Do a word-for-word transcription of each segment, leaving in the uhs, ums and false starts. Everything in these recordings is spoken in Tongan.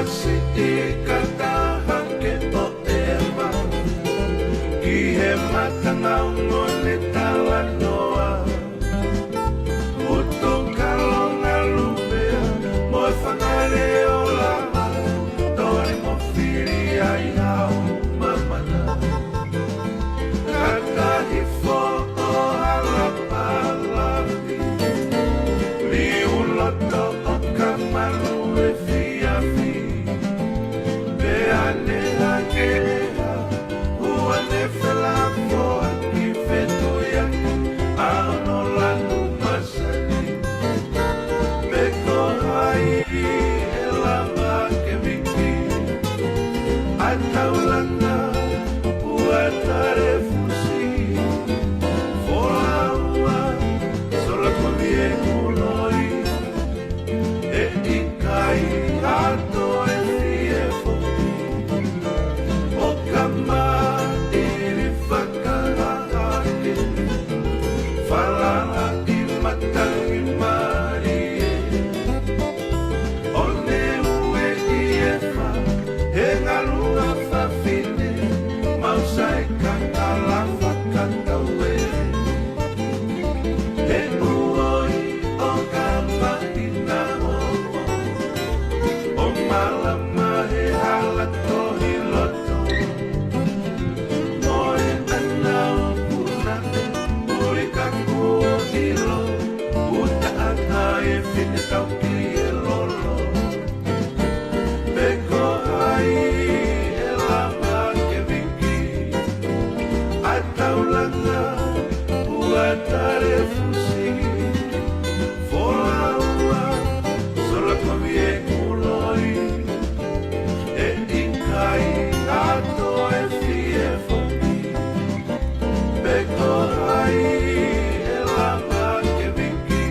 Siʻi kakaha ke ʻoʻeva ki he mata naungo ne talanoa. Utu kalonga lupea mo e fanga leʻo lava, tole mo fili ai au mamana. Kakahi foʻo hala palavi, liu loto ʻo ka malu efiafi. Pea ne hake ʻe ha ua ne felafoaki fetuiaki ʻa hono lanu masani. Pe ko hai ʻe lava ke viki ʻa Taulanga, ua tale fusi, fola ua, sola kovi e kuloi. ʻE ʻikai ha toe fie foki ʻo ka maʻiri fakahahake, falala ʻi matangi malie. ʻO ne ue ʻi e fa he ngalunga fafine, mau sai kakala fakataue. He uoi ʻo ka mahina ʻo, ʻo malama he hala tohi loto. Mo e ʻana ʻo puna, ʻuli ka kuo ʻilo, uta ʻana e fine tauki e lolo. Pe ko hai ʻe lava ke viki ʻa Taulanga, ua tale fusi, fola ua, sola kovi e kuloi. ʻE ʻikai ha toe fie foki, pe ko hai ʻe lava ke viki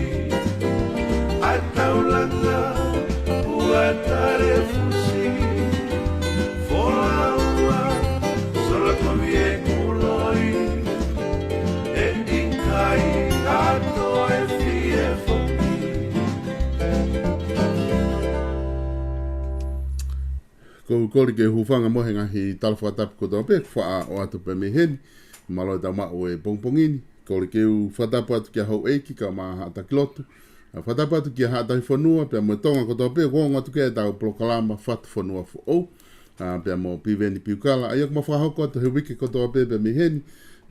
ʻa Taulanga, ua tale fusi, fola ua, sola kovi e kuloi. ʻE ʻikai ha toe fie foki. Ko u kole ke u hūfanga mo e ngaahi tala fakatapu kotoa pē kuo faʻa ʻoatu pē mei heni. Mālō e tau maʻu e pongipongi ni. Kole ke u fakatapu atu kia Houʻeiki kae ʻumaʻā Haʻa Taki Lotu. ʻA, fakatapu atu kia Haʻa Taki Fonua, pea mo e Tonga kotoa pē, kuo ongo atu ki he tau polokalama Fatu Fonua Foʻou. ʻA, pea mo Piveni Piukala, ʻa ia ʻoku ma fakahoko atu he uike kotoa pē pē mei heni.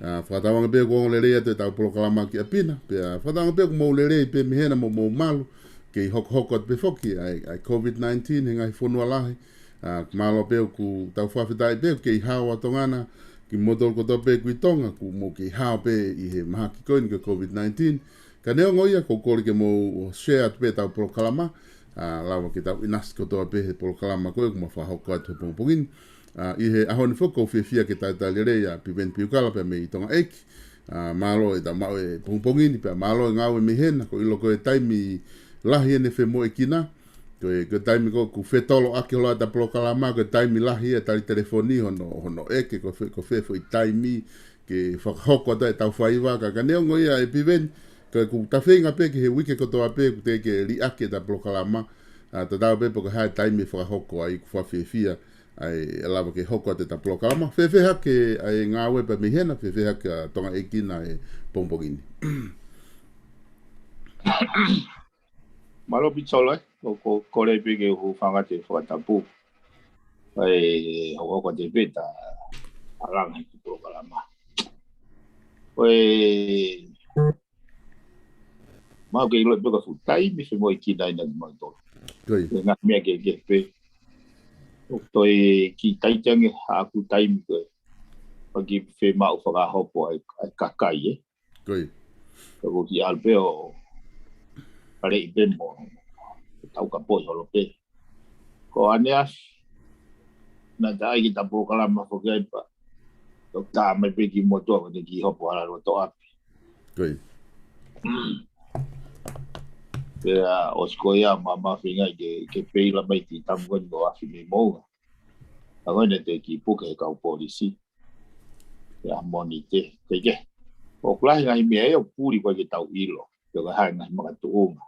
ʻA, fakatauange pē kuo ongo lelei atu e tau polokalama ki ʻapi na, pea fakatauange pē kuo mou lelei pē mei hena mo mou malu, kei hokohoko atu pē foki ʻa e, ʻa e COVID nineteen he ngaahi fonua lahi. ʻA, mālō pē ʻoku tau fakafetaʻi pē, kei hao ʻa Tonga na, kimoutolu kotoa pē ʻoku ʻi Tonga, ʻoku mou kei hao pē ʻi he mahaki ko eni ko e COVID nineteen. Ka neongo ia, ko u kole ke mou share atu pē tau polokalama, ʻa, lava ke tau ʻinasi kotoa pē he polokalama ko ē ʻoku ma fakahoko atu he pongipongi ni. ʻA, ʻi he ʻaho ni foki ʻoku ou fiefia ke talitali lelei ʻa Piveni Piukala pea mei Tonga ʻEiki. ʻA, mālō e tau maʻu e pongipongi ni, pea mālō e ngāue mei hena, ko e ʻilo ko e taimi lahi eni femoʻuekina. Ko e, ko e taimi ko ē ʻoku fetoloaki holo ʻa e tau polokalama, ko e taimi lahi e tali telefoni hono, hono ʻeke, ko fē, ko fē foʻi taimi ke fakahoko atu e tau faiva, ka, ka neongo ia ʻe Piveni, ka ʻoku ta feinga pē ki he uike kotoa pē ʻoku teʻeki ke liʻaki e tau polokalama, ʻa, tatau pē pe ko e hā e taimi ʻe fakahoko ai, ʻoku ou fiefia ʻa e lava ke hoko atu e tau polokalama. Fēfē hake ʻa e ngāue pea mei hena, fēfē hake ʻa Tonga ʻEiki na he pongipongi ni. Mālō Pitsolo, ē, ko, ko, kole pē ke u hūfanga atu he fakatapu. ʻA e hokohoko atu pē ʻeta ʻalanga he kiʻi polokalama. Ko e, mau kei ʻilo pē ko e fuʻu taimi femoʻuekina ʻeni kimautolu. Ko ia. Ko e ngaahi meʻa kehekehe pē. ʻOku toe kiʻi taʻitaʻi ange haʻaku taimi ko ē. ʻOku ou fiemaʻu fakahopo ʻa e, ʻa e kakai, ē. Ko ia. Ka ʻoku ou kiʻi ʻalu pē ʻo ʻaleʻi pē mo tau kapoʻi holo pē. Ko ʻaneafi, naʻa ta ʻai ke ta polokalama foki ai pea toki tā mai pē kimoutolu ʻo te kiʻi hopo hala loto ʻapi. Ko ia. Pea ʻosi ko ia ma, ma feinga ke, ke peila mai ki tamu ko eni ʻo afi mei moua. ʻA ko eni te kiʻi puke he kau polisi. Ia Mōnite, ke ke. ʻOku lahi ngaahi meʻa ia ʻoku puli ko ē ke tau ʻilo. Pea ko e hā e ngaahi makatuʻunga.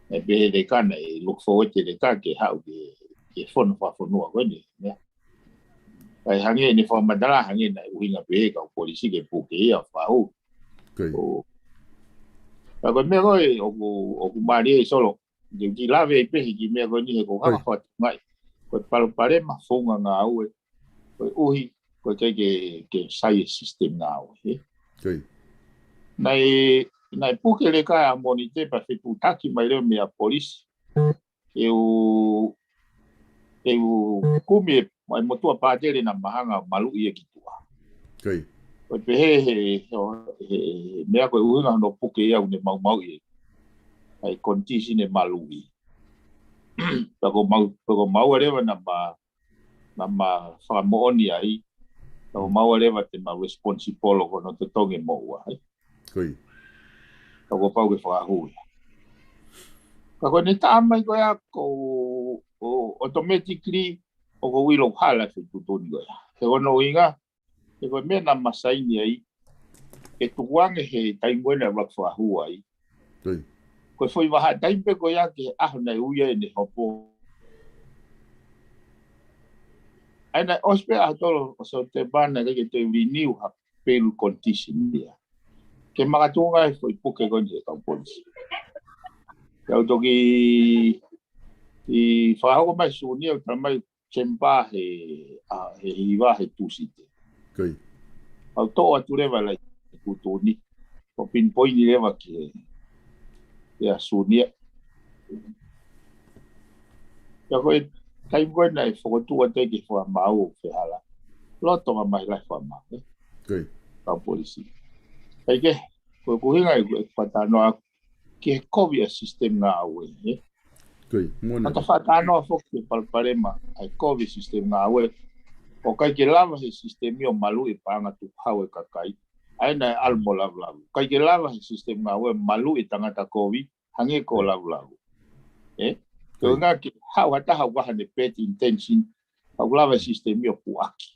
ʻE pehē ʻe Leka naʻe look forward ʻe Leka ke haʻu ke, e fono fakafonua ko eni, meʻa. Kae hangē ʻene fakamatala, hangē naʻe ʻuhinga pē ʻe he kau polisi ke puke ia, fakahū. Ko ia. ʻO, ka ko e meʻa ko ē, ʻoku, ʻoku mālie ʻi Solo, te u kiʻi lave ai pē he kiʻi meʻa ko eni he ʻoku ou hanga ʻo fakatokangaʻi. Ko e palopalema founga ngāue, koeʻuhi, ko e ʻikai ke, ke sai e system ngāue, ē? Naʻe, naʻe puke leka ʻa Monite pea fetuʻutaki mai leva meia polisi. ʻE u, ʻe u kumi e, mai motuʻa pātele naʻa ma hanga ʻo maluʻi ia ki tuʻa. Ko e pehē he, he, he, he meʻa ko e ʻuhinga hono puke ia ʻoku ne maumauʻi e, ʻa e condition e maluʻi. Pea ko mau, pea ko maua leva naʻa ma, naʻa ma fakamoʻoni ai, pea ko maua leva te ma responsible ʻo hono totongi e moʻua, ē? Ka kuo pau ke fakahū ia. Ka ko ʻene tā mai ko ia ko, ʻo automatically, ʻoku ou ʻilo ʻoku hala e feituʻu tuʻutuʻuni ko ia. He ko hono ʻuhinga, he ko e meʻa naʻa ma saini ai, ʻe tukuange he taimi ko ē naʻe ʻuluaki fakahū ai. Ko e foʻi vahaʻa taimi pē ko ia ki he ʻaho naʻe ui ai ʻene hopo. ʻA ia naʻe ʻosi pē ʻaho tolu ʻo September naʻe ʻikai ke toe renew ha bail condition ia. Ke makatuʻunga e foʻi puke ko eni he kau polisi. Pea u toki ʻi fakahoko mai Sune, ʻo tala mai September he, ʻa, he hiva he Tūsite. Pea u toʻo atu leva e tuʻutuʻuni. ʻO pinpoint leva ki he, ia Sune. Pea ko e taimi ko ē naʻe fokotuʻu atu ai ke fakamaau ʻo fehālaaki. Loto mamahi lahi fakamaau, ē? Kau polisi. Kae kehe, ko e ʻuhinga ʻeku, ʻeku fakatalanoa ki he kovi ʻa e system ngāue, ē? Ka ta fakatalanoa foki ki he palopalema ʻa e kovi e system ngāue. ʻOku ʻikai ke lava he system ia ʻo maluʻi e paʻanga tukuhau e kakai. ʻA ia naʻe ʻalu mo Lavulavu. ʻIkai ke lava he system ngāue ʻo maluʻi e tangata kovi, hangē ko Lavulavu. Ē? Ko e ʻuhinga ke haʻu ha taha ʻoku ʻi ai haʻane bad intention, ʻoku lava e system ia ʻo puʻaki.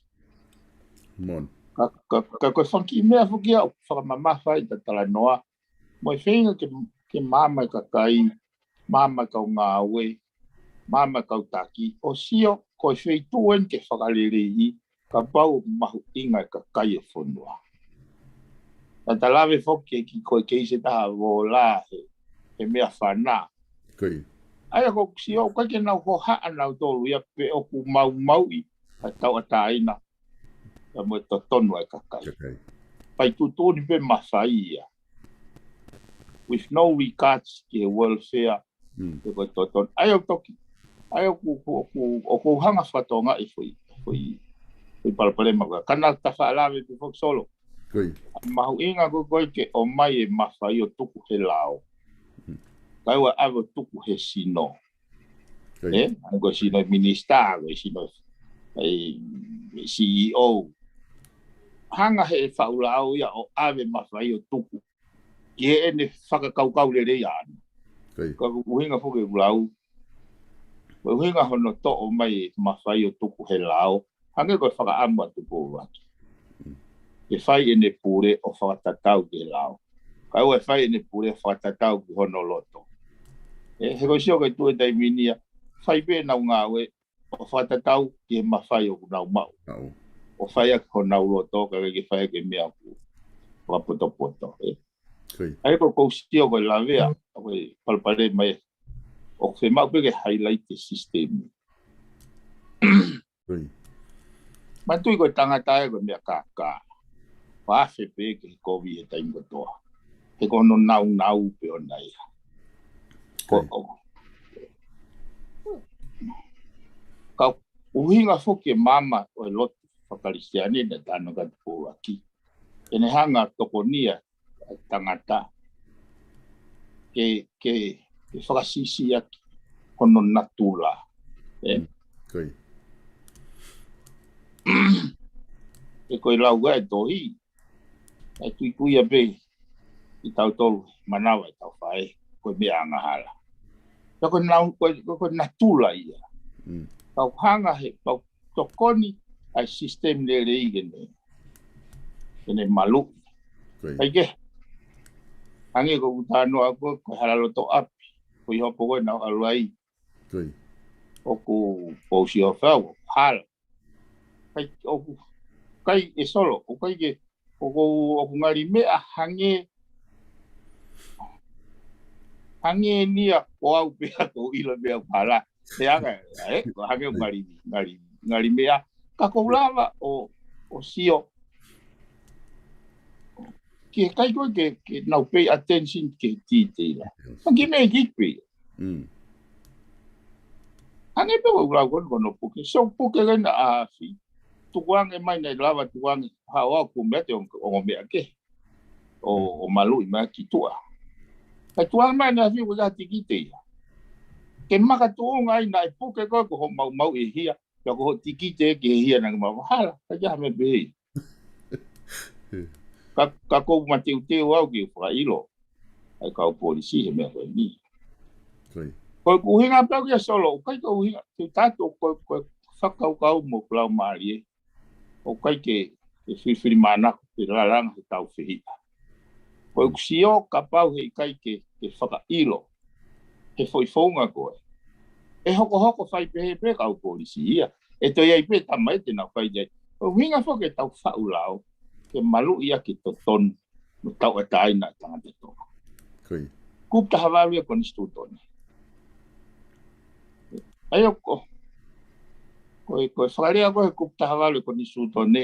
Ka, ka, ka ko e fanga kiʻi meʻa foki ia ʻoku fakamamafa ai ʻeta talanoa. Mo e feinga ke, ke maama e kakai, maama e kau ngāue, maama e kau taki, ʻo sio ko e feituʻu eni ke fakaleleiʻi, kapau ʻoku mahuʻinga e kakai e fonua. Naʻa ta lave foki ki he kiʻi ko e keisi ʻa e taha vola he, he meʻafana. ʻA ia ʻoku ou sio, ʻoku ʻikai ke nau hohaʻa nautolu ia pe ʻoku maumauʻi ʻa e tauʻatāina ia mo e totonu ʻa e kakai. Fai tuʻutuʻuni pē mafai ia. With no regards ki he welfare, pe ko e totonu. ʻA ia ʻoku toki, ʻa ia ʻoku, ʻoku, ʻoku, ʻoku ou hanga ʻo fakatokangaʻi e foʻi, foʻi, foʻi palopalema ko ia. Ka naʻa ta faʻa lave pē foki Solo. Mahuʻinga ko ē ke ʻomai e mafai ʻo tuku he lao. Kae ʻoua ʻave ʻo tuku he sino. Ē? Ko e sino e minisitā, ko e sino e, e C E O. Hanga he faʻu lao ia ʻo ʻave mafai ʻo tuku ki heʻene fakakaukau lelei ʻaʻana. Ko e ʻuhinga foki ʻeku lau, ko e ʻuhinga hono toʻo mai e mafai ʻo tuku he lao, hangē ko e fakaʻamu ʻa Tupou ʻUluaki. Ke fai ʻene pule ʻo fakatatau ki he lao. Kae ʻoua ʻe fai ʻene pule ʻo fakatatau ki hono loto. Ē, he ko e sio ko e tuʻu he taimi ni ia, fai pē ʻenau ngāue ʻo fakatatau ki he mafai ʻoku nau maʻu. ʻO fai ʻaki honau loto, kae ʻikai ke fai ʻaki e meʻa ʻoku fakapotopoto, ē. ʻA ia ko e ʻoku ou sio ko e lavea, ko e palopalema ia, ʻoku fiemaʻu pē ke highlight e system. Manatuʻi ko e tangata ē ko e meʻa kākā. Faʻa afe pē ke kovi he taimi kotoa. He ko hono naunau pē ʻona ia. Ko, ko, ka ʻuhinga foki e maama ʻo e lotu fakakalisitiane naʻe talanoa ki ai Tupou ʻUluaki. ʻEne hanga ʻo tokonia e tangata ke, ke, ke fakasiʻisiʻi ʻaki hono natula. Ē? Ko e lau ʻa e tohi, ʻa e tuikuia pē ʻi tautolu, manava ʻi tau faʻē, ko e meʻa angahala. Ka ko e nau, ko e, ko e natula ia. Pau hanga he, pau tokoni ʻa e system lelei ke ne, ke ne maluʻi. ʻIkai ke, hangē ko ʻeku talanoa ko, ko e hala loto ʻapi, ko e hopo ko ē naʻa ku ʻalu ai. ʻoku, ʻoku ou sio fau, ʻoku hala. ʻIkai, ʻoku ʻikai ʻe Solo, ʻoku ʻikai ke, ʻoku, ʻoku ngali meʻa hangē, hangē ni ia ko au pea ʻoku ou ʻilo meʻa ʻoku hala. He anga, ē, ko hangē ʻoku ngali, ngali, ngali meʻa. Ka ʻoku ou lava ʻo, ʻo sio ki he ʻikai ko ē ke, ke nau pay attention ki he detail. Ka ki he meʻa ʻikai pē. Mm. Hangē pē ko ʻeku lau ko eni ko hono puke. So puke ko ena ʻa Afi. Tukuange mai naʻe lava tukuange. Haʻu au ʻoku meʻa te ongo, ongo meʻa kehe. ʻO, ʻo maluʻi mai ki tuʻa. Kae tukuange mai naʻe Afi ko e tikite ia. Ke makatuʻunga ai naʻe puke ko ē ko hoʻo maumauʻi e hia. Pea ko hoʻo tikite ki he hia naʻa ke maʻu hala. ʻIkai ke ʻi ai ha meʻa pehē. Ka, ka ʻoku ou mateuteu au ke fakaʻilo ʻa e kau polisi he meʻa ko eni. Ko ia. Ko ʻeku ʻuhinga pē au ia Solo, ʻoku ʻikai ko e ʻuhinga, te u tato ko, ko e fakakaukau mo e laumālie. ʻOku ʻikai ke, ke filifilimānako, ke lalanga he tau fehiʻa. Ko ʻeku sio kapau he ʻikai ke, ke fakaʻilo he foʻi founga ko ē. ʻE hokohoko fai pehē pē kau polisi ia. ʻE toe ʻi ai pē tamaiki te nau fai ai. Ko e ʻuhinga foki ʻetau faʻu lao, ke maluʻi ʻaki e totonu mo e tauʻatāina ʻa e tangata Tonga. Ko ia. Kupu taha valu ʻo e Konisitūtone. ʻA ia ko, ko e, ko e fakalea ko ē he kupu taha valu ʻo e Konisitūtone,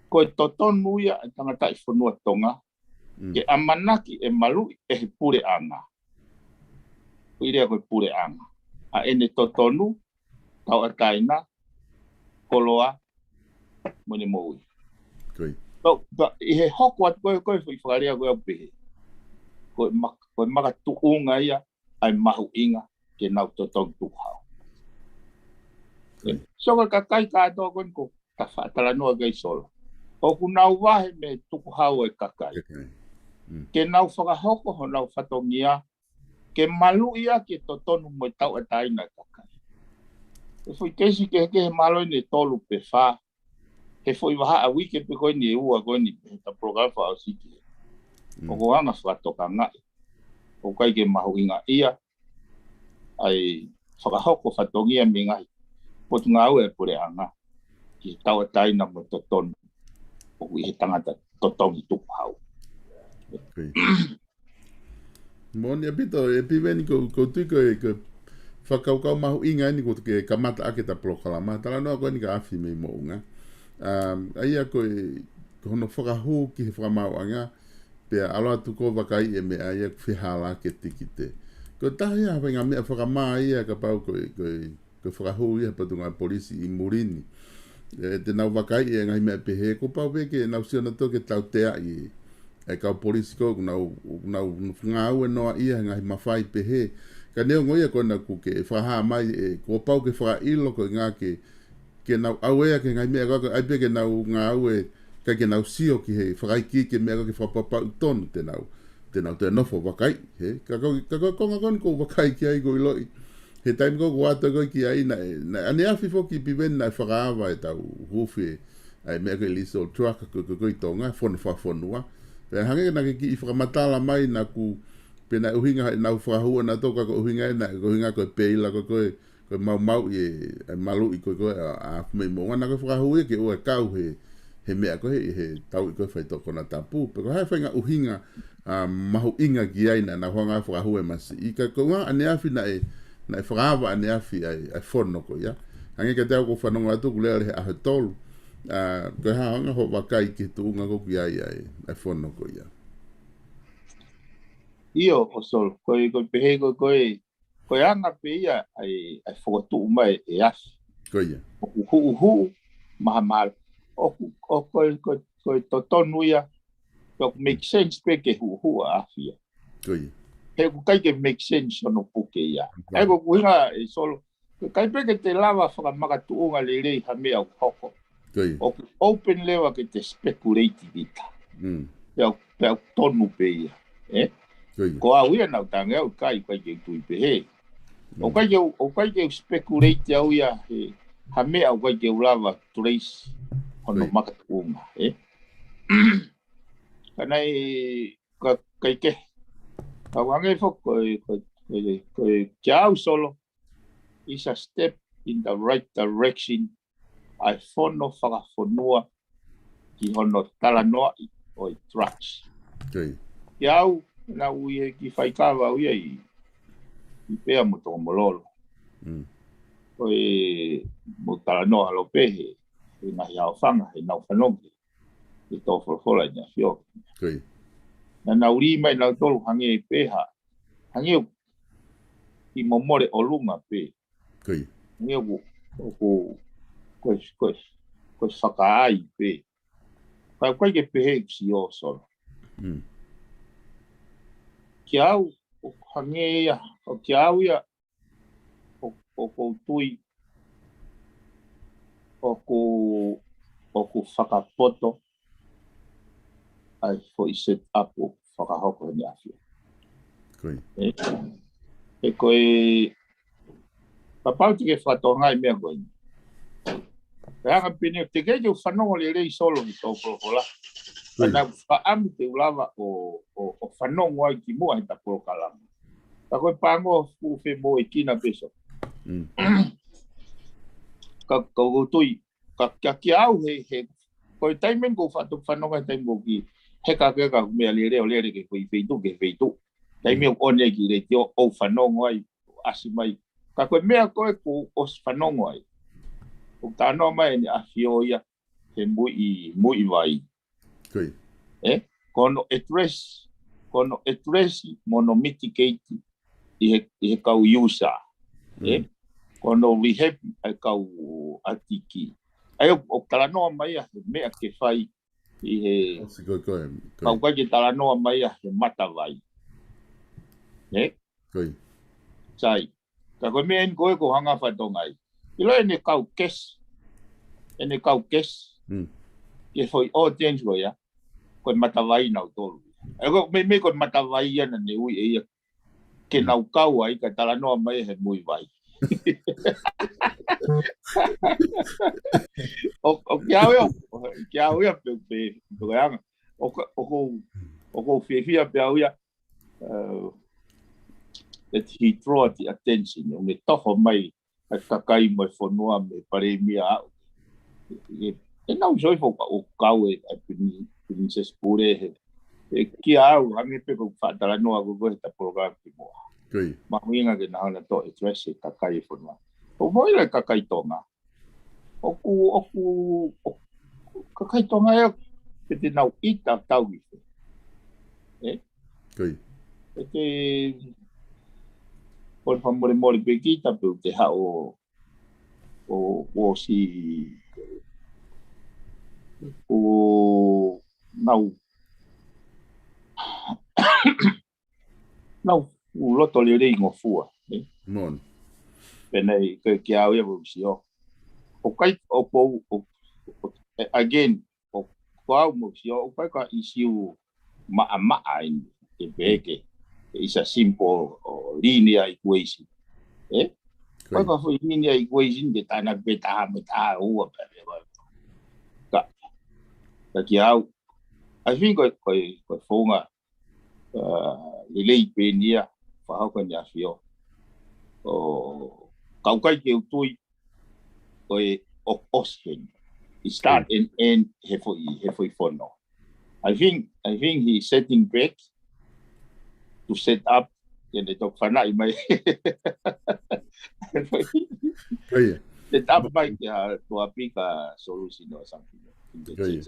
ko e totonu ia ʻa e tangataʻi fonua Tonga, mm, ke ʻamanaki ʻe maluʻi ʻe he puleʻanga. Ko e lea ko e puleʻanga. ʻA ʻene totonu, tauʻatāina, koloa, mo ʻene moʻui. Ko ia. Pea, pea, ʻi he hoko atu ko ē, ko e foʻi fakalea ko ē ʻoku pehē. Ko e mak-, ko e makatuʻunga ia, ʻa e mahuʻinga ke nau totongi tukuhau. Ko ia. So ko e kakai kātoa ko eni ʻoku ta faʻa talanoa ki ai Solo. ʻOku nau vahe mei he tukuhau ʻo e kakai. Kakai. Mm. Ke nau fakahoko honau fatongia, ke maluʻi ʻaki e totonu mo e tauʻatāina ʻa e kakai. ʻE foʻi keisi kehekehe mahalo ʻe tolu pe fā. He foʻi vahaʻa uike pe ko eni ʻe ua ko eni, he ta polokalama fakaʻosi ki he. Mm. ʻOku anga fakatokangaʻi. ʻOku ʻikai ke mahuʻingaʻia ʻa e fakahoko fatongia mei he ngaahi potungāue ʻa e puleʻanga ki he tauʻatāina mo e totonu ʻoku ʻi he tangata totongi tukuhau. Ko ia. Moʻoni ʻaupito, ʻe Piveni ko, ko u tui ko e, ko e fakakaukau mahuʻinga eni ko ē ke kamata ʻaki ʻeta polokalama. Talanoa ko eni kia Afi mei Moʻunga. Um, ʻa ia ko e, ko hono fakahū ki he fakamaauʻanga, pea ʻalu atu ko ē ʻo vakaiʻi e meʻa ia ʻoku fehālaaki e tikite. Ko e taha ia ha faʻahinga meʻa fakamā ia kapau ko e, ko e, ko e fakahū ia he Potungāue Polisi ʻi muli ni. ʻE, te nau vakaiʻi e ngaahi meʻa pehē, kuo pau pē ke nau sio nautolu ke tauteaʻi ʻa e kau polisi ko ē ʻoku nau, ʻoku nau ngāue noaʻia he ngaahi mafai pehē. Ka neongo ia ko ena ʻoku ke fakahā mai ē, kuo pau ke fakaʻilo ko e ʻuhinga ke ke nau ʻauea ki he ngaahi meʻa ko ē, ʻai pē ke nau ngāue, ʻikai ke nau sio ki he fakaikiiki e meʻa ko ē ke fakapapauʻi tonu te nau, te nau toe nofo ʻo vakaiʻi, hē? Ka ko, ka ko e konga ko eni ʻoku ou vakai ki ai ʻoku ou ʻiloʻi. He taimi ko ē ʻoku ʻoatu ko ē ki ai naʻe, naʻe ʻaneafi foki Piveni naʻe fakaava ʻetau huufi ʻa e meʻa ko e illegal drug ko ē, ko ē, ko ē ʻi Tonga, fono fakafonua. Pea hangē naʻa ke kiʻi fakamatala mai naʻa ku, pe naʻe ʻuhinga ʻenau fakahū ʻanautolu ka ko e ʻuhinga ē naʻe, ko e ʻuhinga ko e peila ko ē, ko ē, ko e maumauʻi e, e maluʻi ko ē ko ē ʻa, ʻa Afi mei Moʻunga naʻa ko e fakahū ia ke ʻoua ʻe kau he, he meʻa ko ē he, he tauʻi ko ē faitoʻo konatapu. Pe ko e hā e faʻahinga ʻuhinga, ʻa, mahuʻinga ki ai naʻa nau hanga ʻo fakahū e masiʻi. Ka ko e ʻuhinga ʻaneafi naʻe, naʻe fakaava ʻaneafi ʻa e, ʻa e fono ko ia. Hangē kiate au ʻoku ou fanongo atu ʻoku lele he ʻaho ʻe tolu. ʻA, ko e hā hoʻo anga hoʻo vakai ki he tuʻunga ko ē ʻoku ʻi ai ʻa e, ʻa e fono ko ia. ʻIo, ʻo Solo, ko e, ko e pehē ko ē, ko e, ko e anga pē ia ʻa e, ʻa e fokotuʻu mai ʻe Afi. Ko ia. ʻOku huʻuhuʻu, mahamahalo. ʻOku, ʻoku, ko e, ko e, ko e totonu ia, ʻoku make sense pē ke huʻuhuʻu ʻa Afi ia. Ko ia. He ʻoku ʻikai ke make sense hono puke ia. Right. ʻA ia ko ʻeku ʻuhinga ē Solo, ʻikai pē ke te lava fakamakatuʻunga lelei ha meʻa ʻoku hoko. Ko ia. ʻOku open leva ke te speculate kita. Mm. Pea, pea tonu pē ia. Ē? Ko ia. Ko au ia naʻa ku tangi au ʻikai, ʻikai ke u tui pehē. Mm. ʻOku ʻikai ke u, ʻoku ʻikai ke u speculate au ia he, ha meʻa ʻoku ʻikai ke u lava trace hono makatuʻunga, ē? Ka naʻe, ka, ʻikai ke. Ka ʻoku hangē foki ko e, ko e, ko e, ko e, kia au Solo, is a step in the right direction ʻa e fono fakafonua ki hono talanoaʻi ʻo e drugs. Ko ia. Kiate au, naʻa ku ʻi he kiʻi faikava au ia ʻi, ʻi Pea mo Tokomololo. Mm. Ko e mo talanoa ʻalu pē he, he ngaahi haofanga, he nau fanongo he tō folofola ʻEne ʻAfio. Ko ia. Naʻa nau lī mai nautolu hangē pē ha, hangē ʻoku ʻi momole ʻolunga pē. Ko ia. Hangē ʻoku, ʻoku, ko e, ko e, ko e fakaai pē. Ka ʻoku ʻikai ke pehē ʻeku sio Solo. Mm. Kiate au, ʻoku hangē ia, ʻo kiate au ia, ʻo, ʻoku ou tui, ʻoku, ʻoku fakapoto ʻa e foʻi set up ʻoku fakahoko ʻEne ʻAfio. Ko ia. ʻE, ʻe ko e, kapau te ke fakatokangaʻi e meʻa ko eni. Pea anga pē eni, teʻeki ke u fanongo lelei Solo he tō folofola. Ko ia. Naʻa ku fakaʻamu te u lava ʻo, ʻo, ʻo fanongo ai kimuʻa heʻeta polokalama. Ka ko e pango fuʻu femoʻuekina pē Solo. Mm. Ka, ka ʻoku ou tui, ka, ka kiate au he, he, ko e taimi eni ʻoku ou faʻa toki fanongo he taimi ʻoku ou kiʻi heka heka he meʻalele ʻo lele ki he foʻi feituʻu ki he feituʻu. Taimi ʻoku ʻomi ai e kiʻi letiō ʻo fanongo ai, ʻasi mai. Ka ko e meʻa ko ē kuo u ʻosi fanongo ai, ʻoku talanoa mai ʻEne ʻAfio ia he Muiʻi, Muiʻi Vai. Ko ia. ʻE, ko hono address, ko hono address mo hono mitigate ʻi he, ʻi he kau user. ʻE, Mm. ko hono rehab ʻa e kau ʻatiki. ʻA ia ʻoku, ʻoku talanoa mai ia he meʻa ke fai ʻi he, ʻOsi ko e ko e. Ko ka ʻoku ia. ʻikai ke talanoa mai ia he matavai. ʻE, Ko ia. sai. Ka ko e meʻa eni ko ē ʻoku ou hanga fakatonga ai. ʻIlo ʻene kau kesi. ʻEne kau kesi. Mm. Ki he foʻi audience ko ia. Ko e matavai nautolu. ʻE ko e meimei ko e matavai ia naʻa ne ui ʻe ia ke nau kau ai ka talanoa mai he Muiʻi Vai. ʻO, ʻo kiate au ia, ʻo kiate au ia pē, pē, pē ko e anga. ʻOku, ʻoku ou, ʻoku ou fiefia pē au ia, uh, that he draw the attention. ʻO ne toho mai ʻa e kakai mo e fonua mei he palēmia ʻo aʻu. ʻE, ʻe nau soi fo ka ʻoku kau e, ʻa e Prin-, Princess Pule he. ʻE kiate au, hangē pē ko e faʻa talanoa ko ē heʻeta polokalama kimuʻa. Ko ia. Mahuʻinga ke nau hanga ʻo address e kakai e fonua. ʻOku ʻi ai e kakai Tonga. ʻOku, ʻoku, ʻoku, kakai Tonga ia, ke te nau ʻita tau i te. ʻE? Ko ia. ʻE te, ko e fakamolemole pē kita pē ʻoku te haʻu ʻo, ʻo, ʻosi, ʻo, nau, nau, ʻo loto lelei ngofua, ʻe? Mon. Pea naʻe, ke, kiate au ia ʻoku ou sio. ʻOku ʻikai, ʻoku ou, ʻo, ʻo, again, ʻo, ko au ʻoku ou sio, ʻoku ʻikai ko ha ʻisiū maʻamaʻa eni, ke pehē ke, ke is a simple ʻo linear equation. ʻE? Ko e Ko ia. foʻi linear equation ke tānaki pē taha mo e taha ua pē, pē, pē. Ka, ka kiate au, I think ko e, ko e, ko e founga, uh, lelei pē eni ia, fakahoko ʻEne ʻAfio. ʻO, ka ʻoku ʻikai ke u tui, ko e ʻoku ʻosi heni. It start and end he foʻi, he foʻi fono. I think, I think he's setting back to set up, ke ne toki fanaʻi mai. Ko ia. Set up mai kia Tuapika solution or something. Ko ia.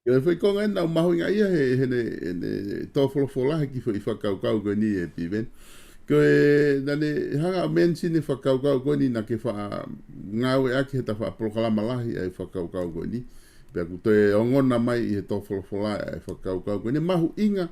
Ko e foʻi konga eni naʻa ku mahuʻingaʻia he, heʻene, heʻene tō folofola he kiʻi foʻi fakakaukau ko eni ʻe Piven. Ko e, naʻa ne hanga ʻo mention e fakakaukau ko eni naʻa ke faʻa ngāueʻaki heʻeta faʻa polokalama lahi ʻa e fakakaukau ko eni. Pea ʻoku toe ongona mai ʻi he tō folofola ʻa e fakakaukau ko eni. Mahuʻinga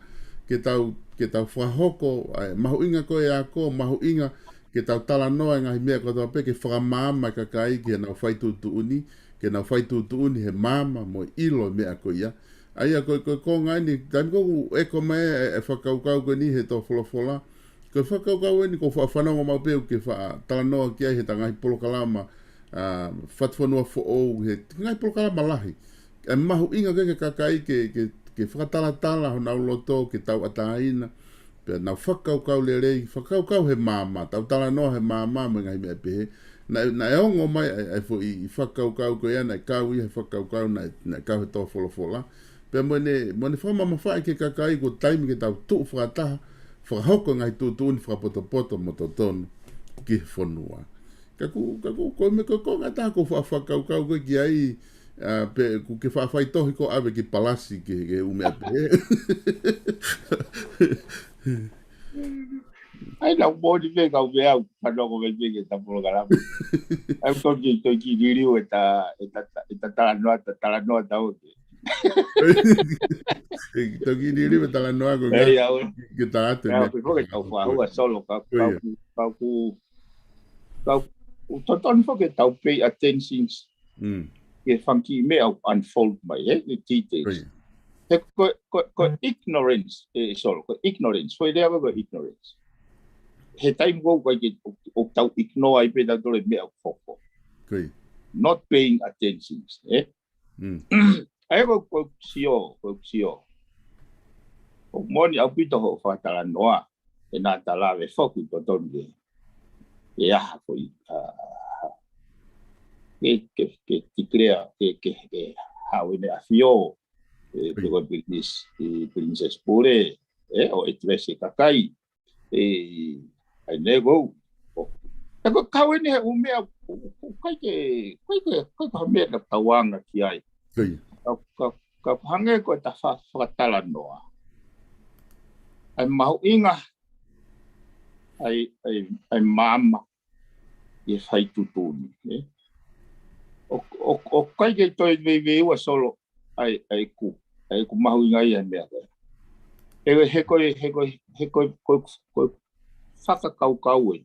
ke tau, ke tau fakahoko, ʻa e mahuʻinga ko e ako, mahuʻinga ke tau talanoa e ngaahi meʻa kotoa pē ke fakamaama e kakai ke nau fai tuʻutuʻuni, ke nau fai tuʻutuʻuni he maama mo e ʻilo e meʻa ko ia. ʻA ia ko e, ko e konga eni, taimi ko ē ʻoku ʻeko mai e, e fakakaukau ko eni he tō folofola. Ko e fakakaukau eni ʻoku ou faʻa fanongo maʻu pē ʻoku ke faʻa talanoa ki ai heʻeta ngaahi polokalama, ʻa, Fatufonua Foʻou, he ngaahi polokalama lahi. ʻE mahuʻinga ke, ke kakai ke, ke, ke fakatalatala honau loto, ke tauʻatāina, Pea nau fakakaukau lelei, fakakaukau he maama, tau talanoa he maama mo e ngaahi meʻa pehē. Naʻe, naʻe ongo mai ʻa e, ʻa e foʻi fakakaukau ko ia, naʻe kau ia he fakakaukau, naʻe, naʻe kau he tō folofola. Pea mo ʻene, mo ʻene fakamamafaʻi ki he kakai ko e taimi ke tau tuʻu fakataha, fakahoko e ngaahi tuʻutuʻuni fakapotopoto mo totonu ki he fonua. Ka ʻoku, ka ʻoku, ko e meʻa ko e konga ʻe taha ʻoku ou faʻa fakakaukau ko ē ki ai, ʻa, pe ʻoku ke faʻa faitohi ko ʻave ki Palasi ke, ke ʻumeʻa pē. ʻAi, naʻa ku moʻoni pē kau pē au, fanongo mai pē ki he ta polokalama. ʻAi, toki, toki liliu e ta, e ta, e ta talanoa, ta talanoa tau ke. Toki liliu e talanoa ko ē, ʻai, au, ke ta atu ʻai, ne. Au, pē foki tau fua, hua solo, ka, ka, ka, ka, ʻoku totonu foki ke tau pay attention ki he fanga kiʻi meʻa ʻoku unfold mai, he, the details. He ko, ko, ko ignorance, ʻe Solo, ko ignorance, foʻi lea ko, ko ignorance. He taimi ko ē ʻoku ʻikai ke, ʻo, ʻoku tau ignore ai pē tautolu e meʻa ʻoku hoko. Not paying attention, ē? ʻAi, ko, ko sio, ko sio. ʻOku moʻoni ʻaupito hoʻo fakatalanoa, ʻe naʻa ta lave foki totonu ke, ke aha foʻi, ʻa, ke, ke, ke declare, ke, ke, ke haʻu ʻEne ʻAfio, ʻe, pe ko e Princess, ʻe Princess Pule, ʻe, ʻo address e kakai, ʻe, ʻai ne ko, ʻo, ʻe ko e kau eni he ʻū meʻa, ʻo, ʻo, ʻikai ke, ʻikai ke, ʻikai ke ha meʻa naʻa tau anga ki ai. Ka, ka, ka hangē ko e ta fa-, fakatalanoa. ʻAi mahuʻinga, ʻai, ʻai, ʻai maama, ʻi he fai tuʻutuʻuni, ē? ʻO, ʻo, ʻo ʻikai ke toe veiveiua Solo, ʻai, ʻai ʻeku, ʻai ʻeku mahuʻinga ia he meʻa ko ē. He, he ko e, he ko e, he ko e, ko e, ko e fakakaukau ē.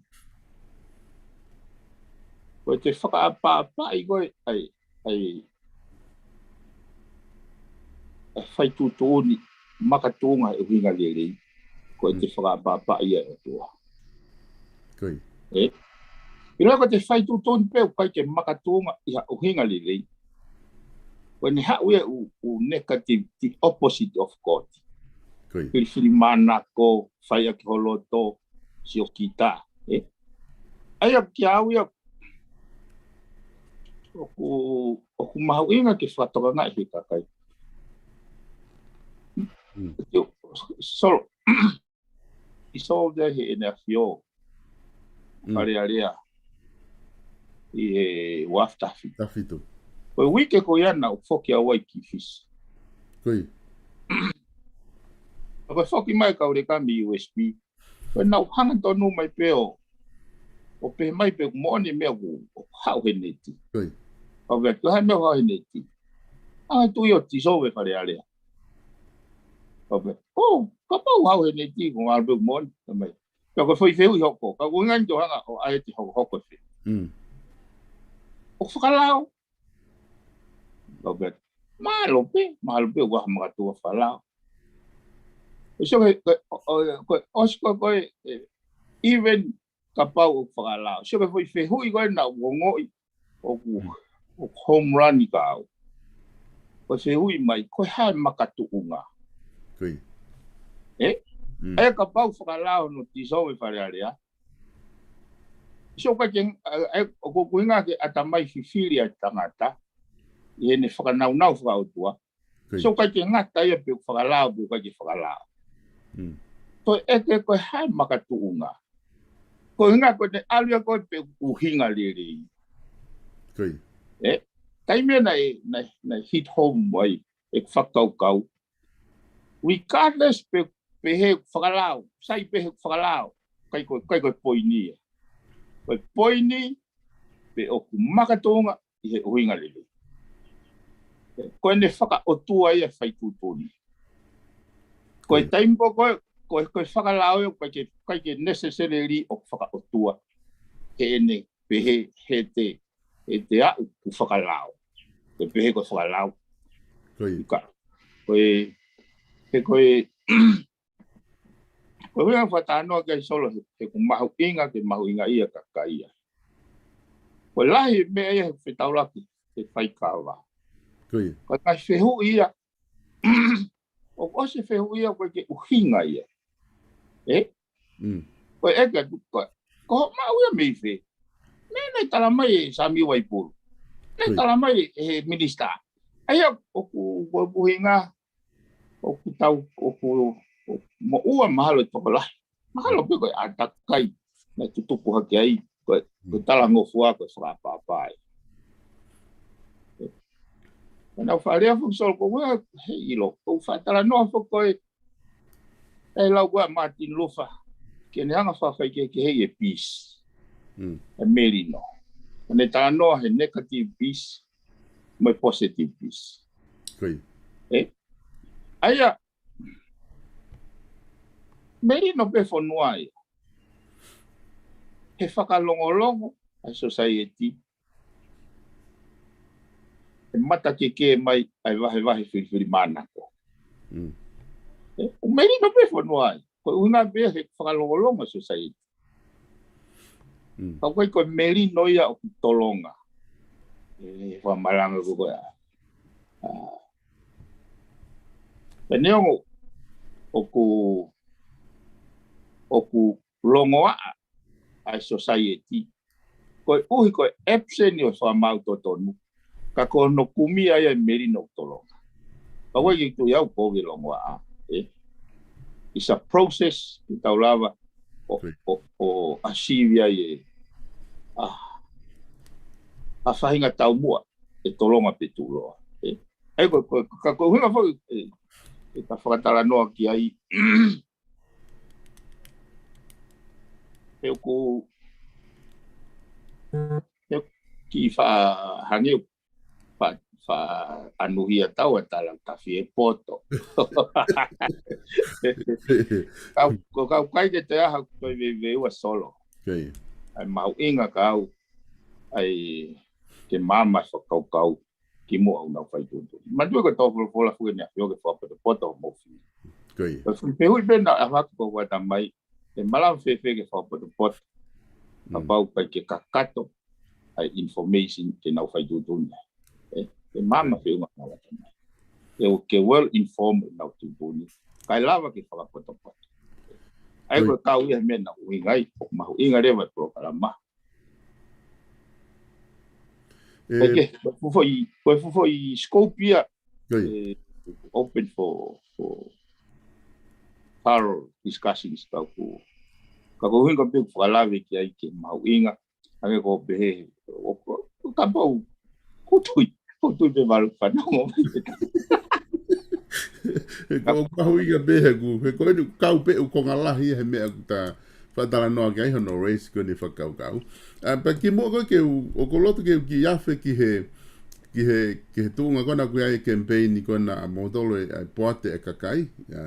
Ko e te fakaʻapaʻapaʻi ko ē, ʻai, ʻai, ʻai fai tuʻutuʻuni makatuʻunga he ʻuhinga lelei, ko e te fakaʻapaʻapaʻi ia ʻe he ʻOtua. Ē? ʻIlo ko e te fai tuʻutuʻuni pē ʻoku ʻikai ke makatuʻunga ʻi ha ʻuhinga lelei. Ko ʻene haʻu ia ʻū, ʻū negative, the opposite of God. Filifilimānako, ko e fai ʻaki ho loto, siokita, ē? ʻAi ʻaku kia au ia, ʻoku, ʻoku mahuʻinga ke fakatokangaʻi he kakai. Solo, ʻi Solo te he ʻEne ʻAfio, Fale Alea, ʻi he ua afe taha fitu. Ko e uike ko ia naʻa ku foki au ai ki Fisi. Ko e foki mai kau leka mei U S P. Ko e naʻa ku hanga tonu mai pē ʻo, ʻo pehē mai pē ʻoku moʻoni e meʻa ʻoku haʻu he neti. ʻOku ʻikai ke ʻi ai ha meʻa ʻoku haʻu he neti. ʻAi, tuʻu ʻo dissolve e Fale Alea. ʻO, kapau haʻu he neti, ko e ngalo pē ʻoku moʻoni, ka mai. Pea ko e foʻi fehuʻi hoko, ka ko e ʻuhinga ni te u hanga ʻo ʻai atu e hokohoko ē. ʻOku fakalao. Robert, mālō pē, mālō pē, ua makatuʻunga fakalao. ʻE sio ko e, ko e, ʻo, ʻo, ko e, ʻosi ko e, ko e, ē, even kapau ʻoku fakalao. Sio ko e foʻi fehuʻi ko ē naʻa ku ongoʻi, ʻoku, ʻoku home run ʻi ka au. Ko e fehuʻi mai, ko e hā e makatuʻunga. Ē? ʻE kapau fakalao hono dissolve e Fale Alea. Sio ʻikai ke, ē, ē, ʻoku, ʻoku ʻuhinga ke ʻatamai fifili ʻa e tangata, ʻi heʻene fakanaunau fakaʻotua. Sio ʻikai ke ngata ia pe ʻoku fakalao, pe ʻoku ʻikai ke fakalao. Ko e ʻeke ko e hā e makatuʻunga. Ko e ʻuhinga ko ʻene ʻalu ia ko ē pe ʻoku ʻuhinga lelei. Ē? Taimi ē naʻe, naʻe, naʻe hit home ai, ʻeku fakakaukau. Regardless pe, pe ʻoku fakalao, sai pe ʻoku fakalao, ʻikai ko, ʻikai ko e poini ia. Ko e poini pe ʻoku makatuʻunga ʻi he ʻuhinga lelei. Ko ʻene fakaʻotua ia e fai tuʻutuʻuni. Ko e taimi ko ē, ko e, ko e fakalao ia, ʻikai ke, ʻikai ke necessarily ʻoku fakaʻotua. Heʻene pehē he te, he te aʻu ʻoku fakalao. Ko e pehē ko e fakalao. Ko e, he ko e, ko e ʻuhinga fakatalanoa ki ai Solo he, he ʻoku mahuʻinga ke mahuʻingaʻia e kakai ia. Ko e lahi e meʻa ia he fetaulaki, he faikava. Ko e ngaahi fehuʻi ia, ʻoku ʻosi e fehuʻi ia ʻoku ʻikai ke ʻuhinga ia. ʻE? Mm. Ko e ʻeke atu, ko, ko hoʻo maʻu ia mei fē? Naʻe, naʻe tala mai ʻe Sami Waipulu. Naʻe Ko ia. tala mai ʻe he minisitā. ʻA ia ʻoku, ko e ʻuhinga, ʻoku tau, ʻoku, ʻoku moʻua mahalo e tokolahi. Mahalo pē ko e ʻātakai naʻe tutupu hake ai, ko e, ko e Mm. talangofua, ko e fakaʻapaʻapa ia. Ko ʻenau fakalea foki Solo ko ē, he ʻilo, ko e fakatalanoa foki ko ē, ʻe lau ko ē ʻa Martin Luther, ke ne hanga fakafaikehekeheʻi e peace, Mm. e melino. Ko ʻene talanoa he negative peace, mo e positive peace. Ko ia. ʻE? ʻA ia, melino pē fonua ia. He fakalongolongo ʻa e society. He matakeke mai ʻa e vahevahe filifilimānako. Mm. ʻE, ʻoku melino pē fonua ia. Ko e ʻuhinga pē he fakalongolongo ʻa e society. Mm. Ka ʻoku ʻikai ko e melino ia ʻoku tolonga. ʻE, fakamalanga ko ē. ʻA, pea neongo ʻoku, ʻoku longoaʻa ʻa e society. Koeʻuhi ko e absent ʻo e fakamaau totonu. Ka ko hono kumi ia ʻa e melino ʻoku tolonga. Ka ʻoku ʻikai ke u tui au ʻoku longoaʻa, ʻe. It's a process ke tau lava ʻo, Ko ia. ʻo, ʻo achieve ai e, ʻa, ʻa e faʻahinga taumuʻa ʻe tolonga pe tuʻuloa, ʻe. ʻA ia ko, ko, ka ko e ʻuhinga foki, ʻe, ʻe ka fakatalanoa ki ai. He ʻoku, he ʻoku kiʻi faʻa hangē ʻoku faʻa, faʻa ʻanuhia tau ʻa e tala tafi e poto. Kau, ko kau ʻikai ke toe ʻi ai haʻaku toe veiveiua Solo. Ko ia. ʻA e mahuʻinga ka au, ʻa e ke maama e fakakaukau kimuʻa ʻoku nau fai tuʻutuʻuni. Manatuʻi ko e tō folofola fuke ni a fio ke fakapotopoto mo fi. Ko ia. Ko e fuʻu fehuʻi pē naʻa ʻave atu ko ʻeku ʻatamai, ʻe malava fēfē ke fakapotopoto. Mm. Kapau ʻikai ke kakato ʻa e information ke nau fai tuʻutuʻuni. ʻE, ʻe maama feʻunga ʻeku ʻatamai. ʻE, ke well informed ʻenau tuʻutuʻuni. Kae lava ke fakapotopoto. ʻA ia Ko ia. ko e kau ia he meʻa naʻe ʻuhinga ai, ʻoku mahuʻinga leva e polokalama. ʻE, ʻOku, ko e fuʻu foʻi, ko e fuʻu foʻi scope ia, Ko ia. ʻe, open for, for thorough discussions ka ʻoku, ka ko e ʻuhinga pē ʻoku fakalave ki ai ke mahuʻinga, hangē ko e pehē, ʻo, ʻo, kapau, ʻoku ou tui, ʻoku ou tui pē malu fanongo mai pē. He ko e mahuʻinga pē he ʻoku, he ko eni kau pē ʻoku konga lahi he meʻa ʻoku ta fakatalanoa ki ai hono raise ko eni fakakaukau. ʻA, pea kimuʻa ko ē ke u, ʻoku ou loto ke u kiʻi afe ki he, ki he, ki he tuʻunga ko ena ʻoku ʻi ai e campaign ko ena ʻa Motolo e, ʻa e poate e kakai, ʻa,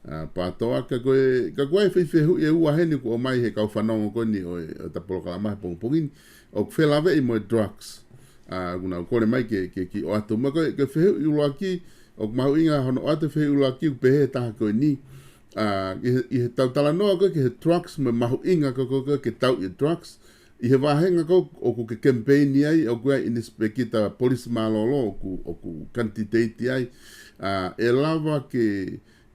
ʻa, Pātoa ka ko e, ka ko e foʻi fehuʻi ʻe ua heni ʻoku ʻomai he kau fanongo ko eni ʻo e, ʻo ʻeta polokalama he pongipongi ni. ʻOku felāveʻi mo e drugs. ʻA, ʻoku nau kole mai ke, ke kiʻi ʻoatu. Mo e ko e, ko e fehuʻi ʻuluaki, ʻoku mahuʻinga hono ʻoatu e fehuʻi ʻuluaki ʻoku pehē ʻe he taha ko eni. ʻA, ʻi he, ʻi heʻetau talanoa ko ē ki he drugs mo e mahuʻinga ko ē, ko ē, ko ē ke tauʻi e drugs. ʻI he vāhenga ko ē ʻoku ke campaign ai, ʻoku ʻi ai e ʻinisipēkita polisi mālōlō, ʻoku, ʻoku candidate ai. ʻA, ʻe lava ke,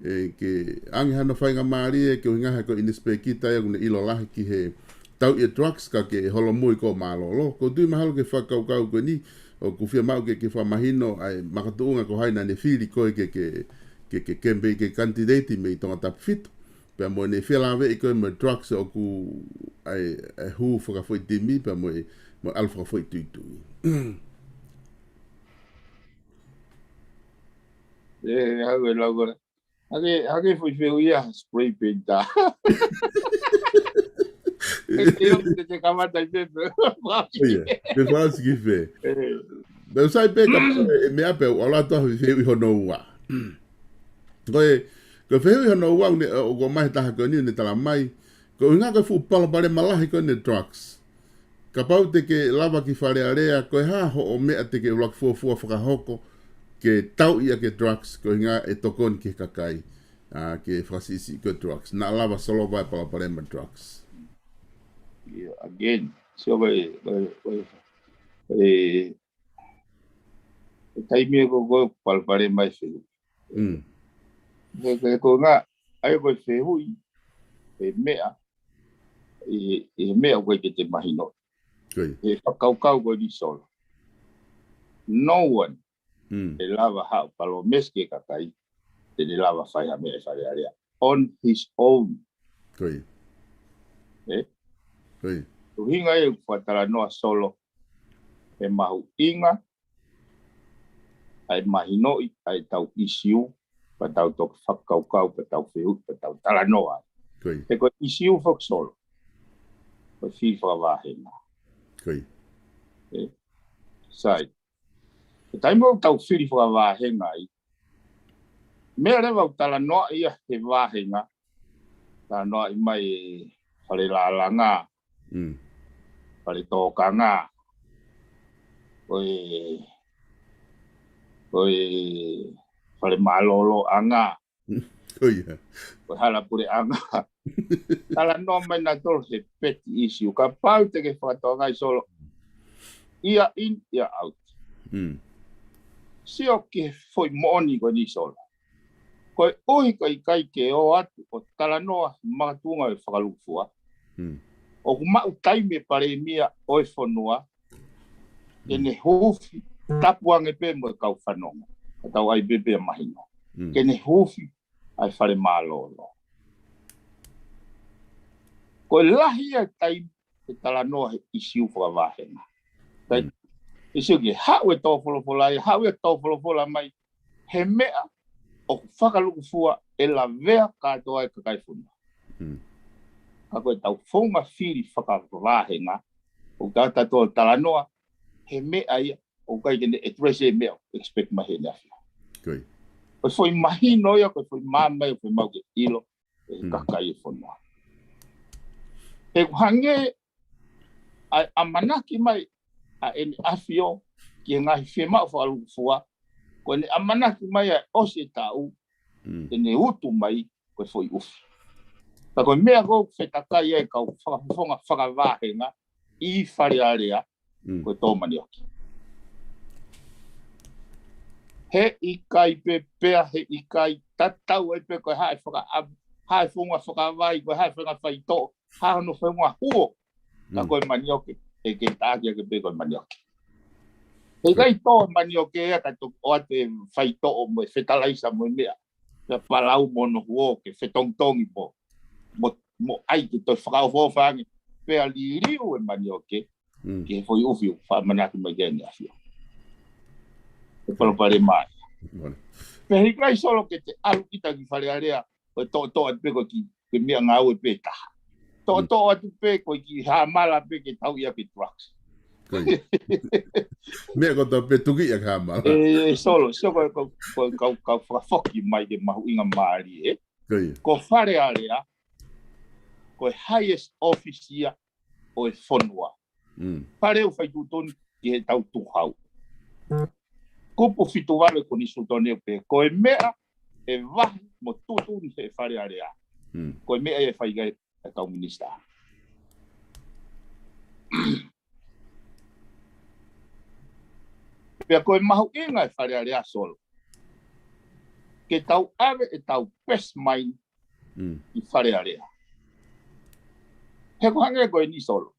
ʻe, ke ʻange hano faingamālie, ke ʻuhinga he ko e ʻinisipēkita ia ʻoku ne ʻilo lahi ki he tauʻi e drugs ka ke holomui ko ē mālōlō. ʻOku ou tui mahalo ko e fakakaukau ko eni, ʻoku fiemaʻu ke, ke fakamahino ʻa e makatuʻunga ko hai naʻa ne fili koe ke, ke, ke, ke campaign ke candidate mei Tongatapu fitu. Pea mo ʻene felāveʻi ko ē mo e drugs ʻoku ʻi ai e hū fakafoʻitimi, pea mo e, mo e ʻalu fakafoʻituitui. ʻE, hau e lau ko ē. Hake, hake foʻi fehuʻi ia, spray paint ā. ʻE, te o, te, te kamata i pepe. ʻIo, te fasi ki fē. ʻE. Pea sai pē ka, ʻe, meʻa pē, ʻalu atu ʻa e fehuʻi hono ua. Ko e, ko e fehuʻi hono ua, ne, ʻoku ʻomai he taha ko eni, ne tala mai. Ko e ʻuhinga ko e fuʻu palopalema lahi ko eni e drugs. Kapau te ke lava ke falealea, ko e hā hoʻo meʻa te ke ʻuluaki fuofua fakahoko, ke tauʻi ʻaki e drugs, ko e ʻuhinga ʻe tokoni ki he kakai, ʻa, ke fakasiʻisiʻi ko e drugs. Naʻa lava solova e palopalema drugs. Yeah, again, so ko e, ko e, ko e, e, e taimi ē ko, ko e palopalema e fehuʻi. Mm. He, he ko e ʻuhinga, ʻa ia ko e fehuʻi, he meʻa, ʻi he meʻa ʻoku ʻikai ke te mahino. He fakakaukau ko eni Solo. No one ʻe lava haʻu palōmesi ki he kakai te ne lava fai ha meʻa ʻi Fale Alea on his own. ʻE? ʻUhinga ia ʻoku fakatalanoa Solo he mahuʻinga ʻa e mahinoʻi ʻa e tau ʻisiū, pea tau toki fakakaukau, pea tau fehuʻi, pea tau talanoa. He ko e ʻisiū foki Solo, ko e fili fakavahenga. ʻE, sai. Ko e taimi ʻoku tau fili fakavahenga ai, meʻa leva ʻoku talanoaʻi ia he vahenga, talanoaʻi mai e fale lālanga, fale tōkanga, ko e, ko e fale mālōlōʻanga, ko e hala puleʻanga. Talanoa mai nautolu he petty issue. Kapau te ke fakatokangaʻi Solo, ia in, ia out. Sio ki he foʻi moʻoni ko eni Solo. Koeʻuhi ko e ʻikai ke ō atu ʻo talanoa he makatuʻunga ʻo e fakalūkufua, ʻoku maʻu taimi e palēmia ʻo e fonua ke ne huufi, tapu ange pē mo e kau fanongo, ka tau ʻai pē pea mahino, ke ne huufi ʻa e fale mālōlō. Ko e lahi ia e taimi ʻe talanoa he ʻisiū fakavahenga. Kai, ʻisiū ke haʻu e tō folofola ia, haʻu e tō folofola mai he meʻa ʻoku fakalūkufua ʻe lavea kātoa e kakai fonua. Ka ko e tau founga fili fakavahenga, ʻoku tau tō talanoa he meʻa ia ʻoku ʻikai ke ne address e meʻa ʻoku expect mai he ʻEne ʻAfio. Ko e foʻi mahino ia, ko e foʻi māmani ia ʻoku fiemaʻu ke ʻilo e kakai e fonua. He ʻoku hangē ʻa e ʻamanaki mai ʻa ʻEne ʻAfio ki he ngaahi fiemaʻu fakalūkufua, ko ʻene ʻamanaki mai ʻa e ʻosi e taʻu, te ne utu mai ko e foʻi ʻufi. Ka ko e meʻa ko ē ʻoku fetakai ai e kau fakafofonga fakavahenga ʻi Fale Alea, ko e tō manioke. He ʻikai pē pea, he ʻikai tatau ai pē ko e hā e faka-, hā e founga fakavai, ko e hā e founga faitoʻo, hā hono founga huo, ka ko e manioke, ʻe ke taʻaki ake pē ko e manioke. He ʻikai tō manioke ia ka toki ʻoatu e faitoʻo mo e fetalaisa mo e meʻa, pea palau mo hono huo ke fetongitongi mo, mo, mo ʻai ke toe fakaʻofoʻofa ange, pea liliu e manioke ki he foʻi ʻufi ʻoku fakamanatu mai ki ai ʻEne ʻAfio. E palopalema ia. Pea he ʻikai Solo ke te ʻalu kita ki Fale Alea, ko e toʻotoʻo atu pē ko e kiʻi, ko e meʻa ngāue pē taha. Toʻotoʻo atu pē ko e kiʻi hāmala pē ke tau ia ke drugs. Meʻa ko e tau pē tuki ia ke hāmala. ʻE, ʻe Solo, sio ko e, ko e, ko e kau, kau fakafoki mai ke mahuʻinga mālie, ē? Ko Fale Alea, ko e highest office ia ʻo e fonua. Pea ʻoku fai tuʻutuʻuni ki he tau tuhau. Kupu fitu valu e konisitūtone pē, ko e meʻa ʻe vahe mo tuʻutuʻuni he Fale Alea, ko e meʻa ia ʻe fai ki ai e kau minisitā. Pea ko e mahuʻinga e Fale Alea Solo, ke tau ʻave e tau best mind ʻi Fale Alea. He ʻoku hangē ko eni Solo.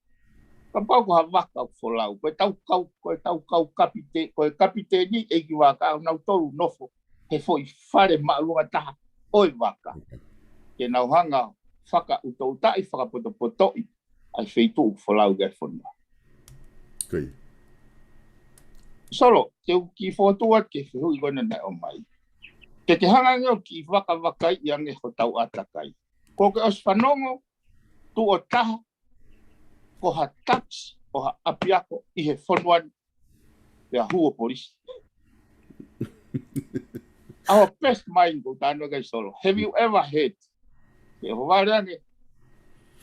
Kapau ko ha vaka ʻoku folau, ko e tau kau, ko e tau kau kapite-, ko e kapiteni ʻeiki vaka ʻoku nau tolu nofo he foʻi fale māʻolunga taha ʻo e vaka. Ke nau hanga fakaʻutaʻutaʻi, fakapotopotoʻi ʻa e feituʻu ʻoku folau ki ai e fonua. Solo, te u kiʻi fokotuʻu atu ki he fehuʻi ko ena naʻe ʻomai. Ke ke hanga ange ʻo kiʻi vakavakaiʻi ange hotau ʻātakai. Ko ke ʻosi fanongo, tuʻo taha, ko ha tax ʻo ha ʻapiako ʻi he fonua ni, pea hū ʻo polisi. Our best mind, ko e talanoa ki ai Solo. Have you ever heard? Ke ʻohovale ange,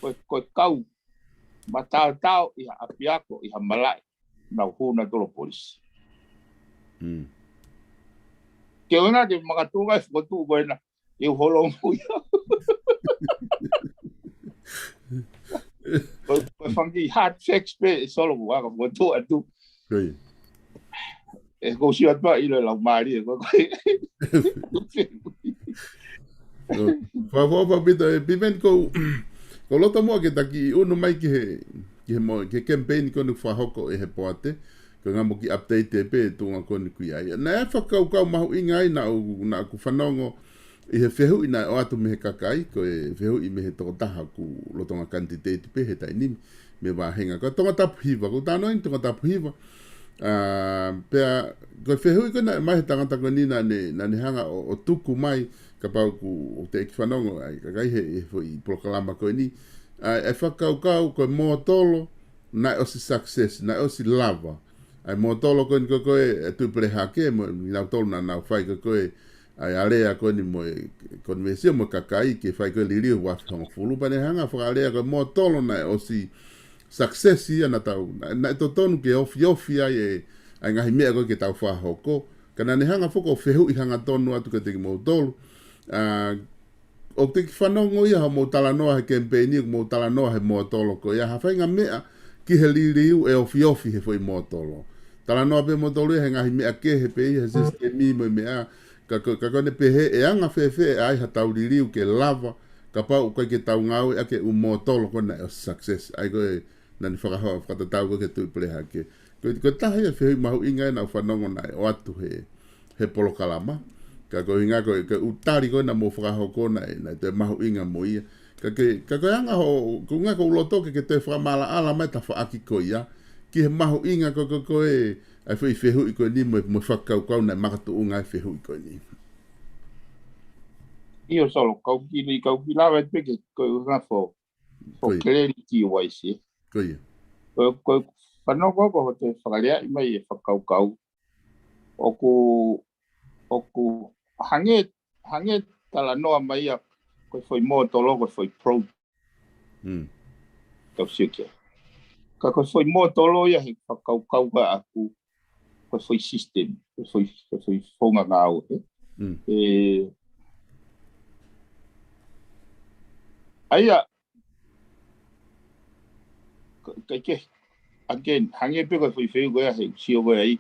ko e, ko e kau mataotao ʻi ha ʻapiako, ʻi ha malaʻe, nau hū nautolu ʻo polisi. Ke ʻoua naʻa ke makatuʻunga e fokotuʻu ko ena, ke u holo mo ia. Ko, ko e fanga kiʻi hard facts pē ʻe Solo kuo u fokotuʻu atu. ʻE, ʻoku ou sio atu pē ʻi he lau mālie, ko, ko e. Fakaʻofoʻofa ʻaupito, ʻe Piveni, ʻoku ou loto muʻa ke ta kiʻi ʻunu mai ki he, ki he mo-, ki he campaign ko eni ʻoku fakahoko ʻe he poate, ko e ngaahi mo kiʻi update pē tuʻunga ko eni ʻoku ʻi ai. Naʻe fakakaukau mahuʻinga ai naʻa ku, naʻa ku fanongo ʻi he fehuʻi naʻe ʻoatu mei he kakai, ko e fehuʻi mei he tokotaha ʻoku lolotonga kanititeiti pē he taimi ni, mei he vāhenga. Ko Tongatapu Hiva, ʻoku ou talanoa ʻi Tongatapu Hiva. ʻA, pea, ko e fehuʻi ko ē naʻe ʻomai he tangata ko eni naʻa ne, naʻa ne hanga ʻo, ʻo tuku mai, kapau ʻoku, ʻoku teʻeki fanongo ai, kakai he, he foʻi polokalama ko eni. ʻA, ʻe fakakaukau ko e mōtolo, naʻe ʻosi success, naʻe ʻosi lava. ʻA e mōtolo ko eni ko ē ko ē, ʻe Tuʻipelehake, mo, nautolu naʻa nau fai ko ē ko ē, ʻa e alea ko eni mo e, convention mo e kakai, ke fai ko ē liliu ʻi he uaafe hongofulu, pea ne hanga fakaʻalea ko e mōtolo naʻe ʻosi success ia naʻa tau, naʻe, naʻe totonu ke ofiofi ai e, ʻa e ngaahi meʻa ko ē ke tau fakahoko. Ka naʻa ne hanga foki ʻo fehuʻi hangatonu atu kiate kimoutolu. ʻA, ʻoku teʻeki fanongo ia hoʻomou talanoa he campaign, ʻoku mou talanoa he mōtolo ko ia, ha faʻahinga meʻa ki he liliu ʻe ofiofi he foʻi mōtolo. Talanoa pē moutolu ia he ngaahi meʻa kehe pē ia, he system mo e meʻa, ka ko, ka ko ʻene pehē ʻe anga fēfē ʻa e ʻai haʻatau liliu ke lava, kapau ʻoku ʻikai ke tau ngāueʻaki e ʻū mōtolo ko ē naʻe ʻosi success. ʻA ia ko e, naʻa ne fakaho-, fakatatau ko ē kia Tuʻipelehake. Ko, ko e taha ia e fehuʻi mahuʻinga ia naʻa ku fanongo naʻe ʻoatu he, he polokalama. Ka ko e ʻuhinga ko e, ko e ʻū tali ko ē naʻa mou fakahoko naʻe, naʻe toe mahuʻinga mo ia. Ka ke, ka ko e anga hoʻo, ko e ʻuhinga ʻoku ou loto ke, ke toe fakamaʻalaʻala mai e tafaʻaki ko ia ki he mahuʻinga ko, ko, ko e, ʻa e foʻi fehuʻi ko eni mo, mo e fakakaukau naʻe makatuʻunga ai e fehuʻi ko eni. ʻIo Solo, kau kiʻi, kau kiʻi lave pē ki he, ko e ʻuhinga fo, fo Ko ia. Clarity wise, ē. Ko ia. Ko, ko e fanongo ko ē hoʻo toe fakalea mai e fakakaukau. ʻOku, ʻoku hangē, hangē talanoa mai ia, ko e foʻi mōtolo, ko e foʻi pro-, Mm. tau sio ki ai. Ka ko e foʻi mōtolo ia he fakakaukau ko ē ʻaʻaku, ko e foʻi system, ko e foʻi, ko e foʻi founga ngāue, ē. Mm. ʻE, ʻa ia, ka, ka ke, again, hangē pē ko e foʻi fehuʻi ko ia he sio ko ē ai,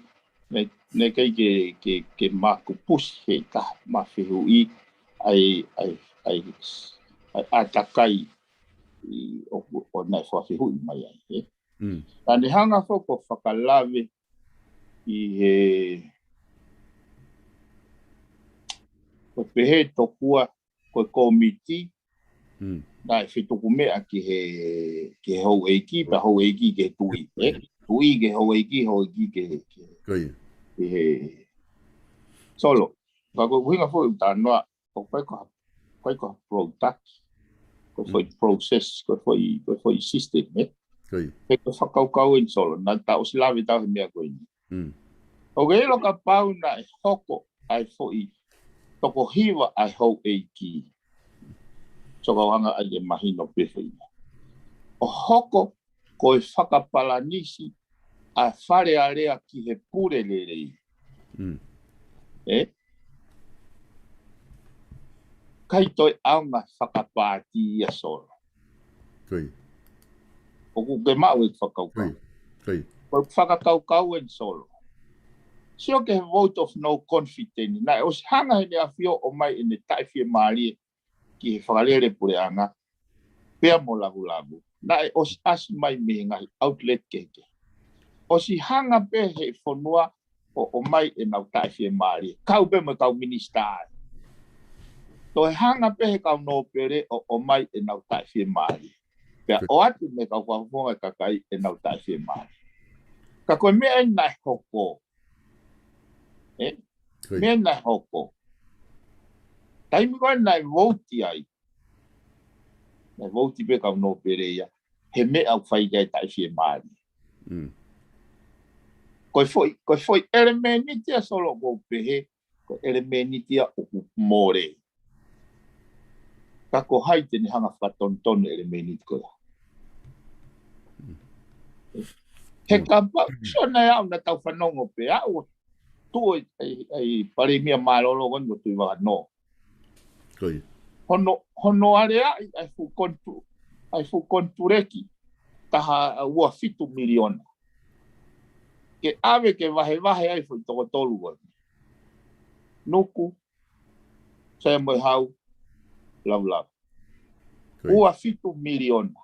naʻe, naʻe ʻikai ke, ke, ke makupusi he taha mafehuʻi ʻa e, ʻa e, ʻa e, ʻa e, ʻa e takai ʻi ʻoku, ʻo naʻe fakafehuʻi mai ai, ē. Mm. Naʻa ne hanga foki ʻo fakalave ʻi he, ko e pehē tokua, ko e kōmiti, Mm. naʻe fetuku meʻa ki he, ki he houʻeiki, pea houʻeiki ki he tuʻi, ē? Ko ia. Tuʻi ki he houʻeiki, houʻeiki ki he, ki he, Ko ia. ki he Solo. Ka ko e ʻuhinga foʻi ʻoku ou talanoa, ʻoku ʻikai ko ha, ʻikai ko ha product, ko e foʻi Mm. process, ko e foʻi, ko e foʻi system, ē? Ko ia. He ko e fakakaukau eni Solo, naʻa ta ʻosi lave atu he meʻa ko eni. Mm. ʻOku ke ʻilo kapau naʻe hoko ʻa e foʻi toko hiva ʻa e houʻeiki. Sio kau hanga ai ke mahino pē foʻi meʻa. ʻO hoko ko e fakapalanisi ʻa e Fale Alea ki he pule lelei. Mm. Ē? ʻIkai toe ʻaonga fakapaati ia Solo. Ko ia. ʻOku ke maʻu e fakakaukau. Ko ia. Ko ia. Ko e fakakaukau eni Solo. Sio ki he vote of no confidence. Naʻe ʻosi hanga heʻene ʻAfio ʻo ʻomai ʻene taʻefiemālie ki he fakalele puleʻanga. Pea mo Lavulavu. Naʻe ʻosi ʻasi mai mei he ngaahi outlet kehekehe. ʻOsi hanga pē he fonua ʻo, ʻo ʻomai ʻenau taʻefiemālie. Kau pē mo e kau minisitā. Toe hanga pē he kau nōpele ʻo, ʻo ʻomai ʻenau taʻefiemālie. Pea Ko ia. ʻoatu mei he kau fakafofonga e kakai ʻenau taʻefiemālie. Ka ko e meʻa eni naʻe hoko. Ē? Ko ia. Meʻa naʻe hoko. Taimi ko ē naʻe vouti ai. Naʻe vouti pē kau nōpele ia. He meʻa ʻoku fai ki ai e taʻefiemālie. Mm. Ko e foʻi, ko e foʻi ʻelemēniti ia Solo ʻoku ou pehē, ko e ʻelemēniti ia ʻoku mole. Ka ko hai te ne hanga fakatonutonu e ʻelemēniti ko ia. Mm. He Mm. kapau, sio naʻe ʻaonga tau fanongo pē ʻaʻu, tuʻu ʻa e, ʻa e, ʻa e Palēmia mālōlō ko eni ko Tuʻivakanō. Ko ia. Hono, hono aleaʻi ʻa e fuʻu konitu-, ʻa e fuʻu konituleki taha ua fitu miliona. Ke ʻave ke vahevahe ai foʻi toko tolu ko eni. Nuku, Samoa Hau, laulau. Ko ia. Ua fitu miliona.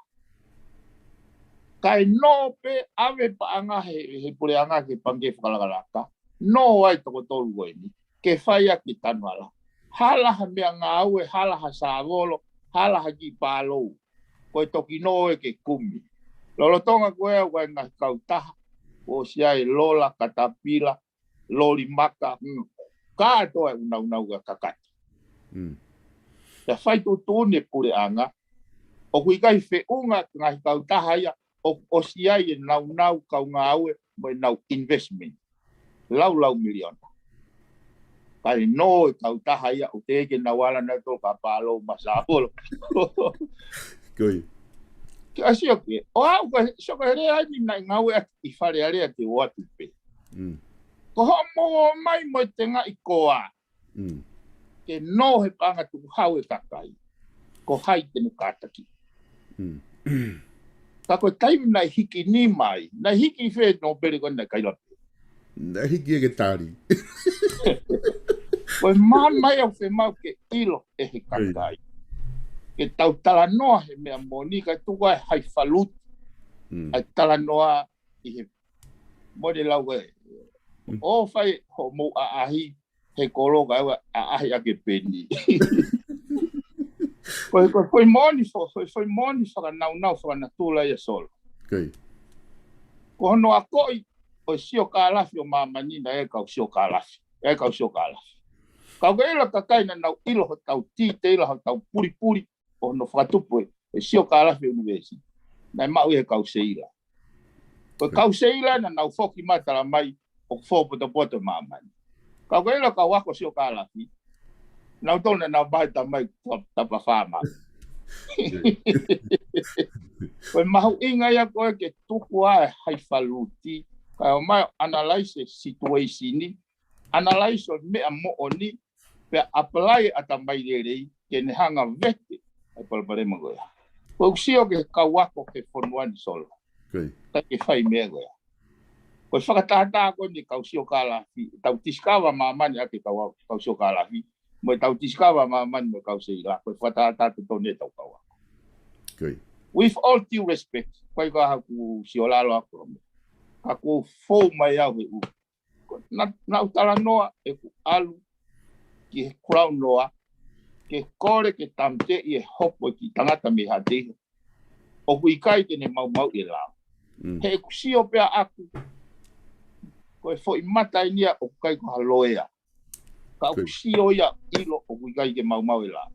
Kae nō pē ʻave paʻanga he, he puleʻanga ki he pangikē fakalakalaka. Nō ai toko tolu ko eni. Ke fai ʻaki e tanuhala. Hala ha meʻangāue, hala ha sāvolo, hala ha kiʻi pālou. Ko e toki nō ē ke kumi. Lolotonga ko ē ʻa e ngaahi kautaha. ʻOsi ʻai e lola, katapila, loli maka, mm, kātoa e ʻunaunau ʻa e kakato. Mm. Pea fai tuʻutuʻuni e puleʻanga, ʻoku ʻikai feʻunga ki he ngaahi kautaha ia, ʻoku ʻosi ʻai e naunau kau ngāue mo e nau investment. Laulau miliona. Kae nō e kautaha ia ʻoku teʻeki ke nau ala nautolu ki ha pālou mo ha sāvolo. Ko ia. Ke ʻasi ʻo ke, ʻo aʻu ko e, sio ko e lea eni naʻe ngāueʻaki ʻi Fale Alea te u ʻoatu pē. Mm. Ko hoʻomou ō mai mo e tengaʻi koā. Mm. Ke nō he paʻanga tukuhau e kakai. Ko hai te ne kātaki. Mm. Ka ko e taimi naʻe hiki nima ai, naʻe hiki fē nōpele ko ē naʻe kaila pē. Naʻe hiki ʻe ke tali. Ko e maama ia ʻoku fiemaʻu ke ʻilo ʻe he kakai. Ke tau talanoa he meʻa moʻoni kae tuku ʻa e haifaluti. Mm. ʻA e talanoa ʻi he mole lau ē. Mm. ʻO fai hoʻomou ʻaʻahi he kolo kae ʻoua ʻaʻahi ʻa ke peni. Ko e, ko e, ko e moʻoni fo-, ko e, ko e moʻoni fakanaunau fakanatula ia Solo. Ko ia. Ko hono akoʻi ʻo e siokālafi ʻo māmani naʻe kau siokālafi. ʻE kau siokālafi. Ka ʻoku ke ʻilo kakai naʻa nau ʻilo hotau titeila, hotau pulipuli, ʻo hono fakatupu e, e siokālafi ʻunivēsiti. Naʻe maʻu ia he kau seila. Ko e kau seila naʻa nau foki mai tala mai ʻoku fōpotopoto e māmani. Ka ʻoku ke ʻilo kau ako siokālafi, nautolu naʻa nau mahe tamai kua tapa fāma. Ko e mahuʻinga ia ko ē ke tuku ʻa e haifaluti, kae ō mai ʻo analyze e situation ni, analyze ʻo e meʻa moʻoni, pea apply ʻa e tamai lelei, ke ne hanga vete ʻa e palopalema ko ia. Ko ʻeku sio ki he kau ako he fonua ni Solo. Ko ia. Ka ke fai meʻa ko ia. Ko e fakatātā ko eni kau siokālafi, tau tisikava māmani ʻaki kau, kau siokālafi, mo e tau tisikava māmani mo e kau seila, ko e fakatātā totonu e tau kau ako. Ko ia. With all due respect, ko e ka haku siolalo ako lo me. Ka ko fou mai au he u. Ko, na, naʻa ku talanoa ʻeku ʻalu ki he Crown Noa, ke kole ke tāmateʻi e hopo e kiʻi tangata mei Haʻateiho. ʻOku ʻikai ke ne maumauʻi e lao. Mm. He ʻeku sio pē ʻaʻaku, ko e foʻi mata eni ia ʻoku ʻikai ko ha loea. Ka ʻoku sio ia ʻilo ʻoku ʻikai ke maumau e lao.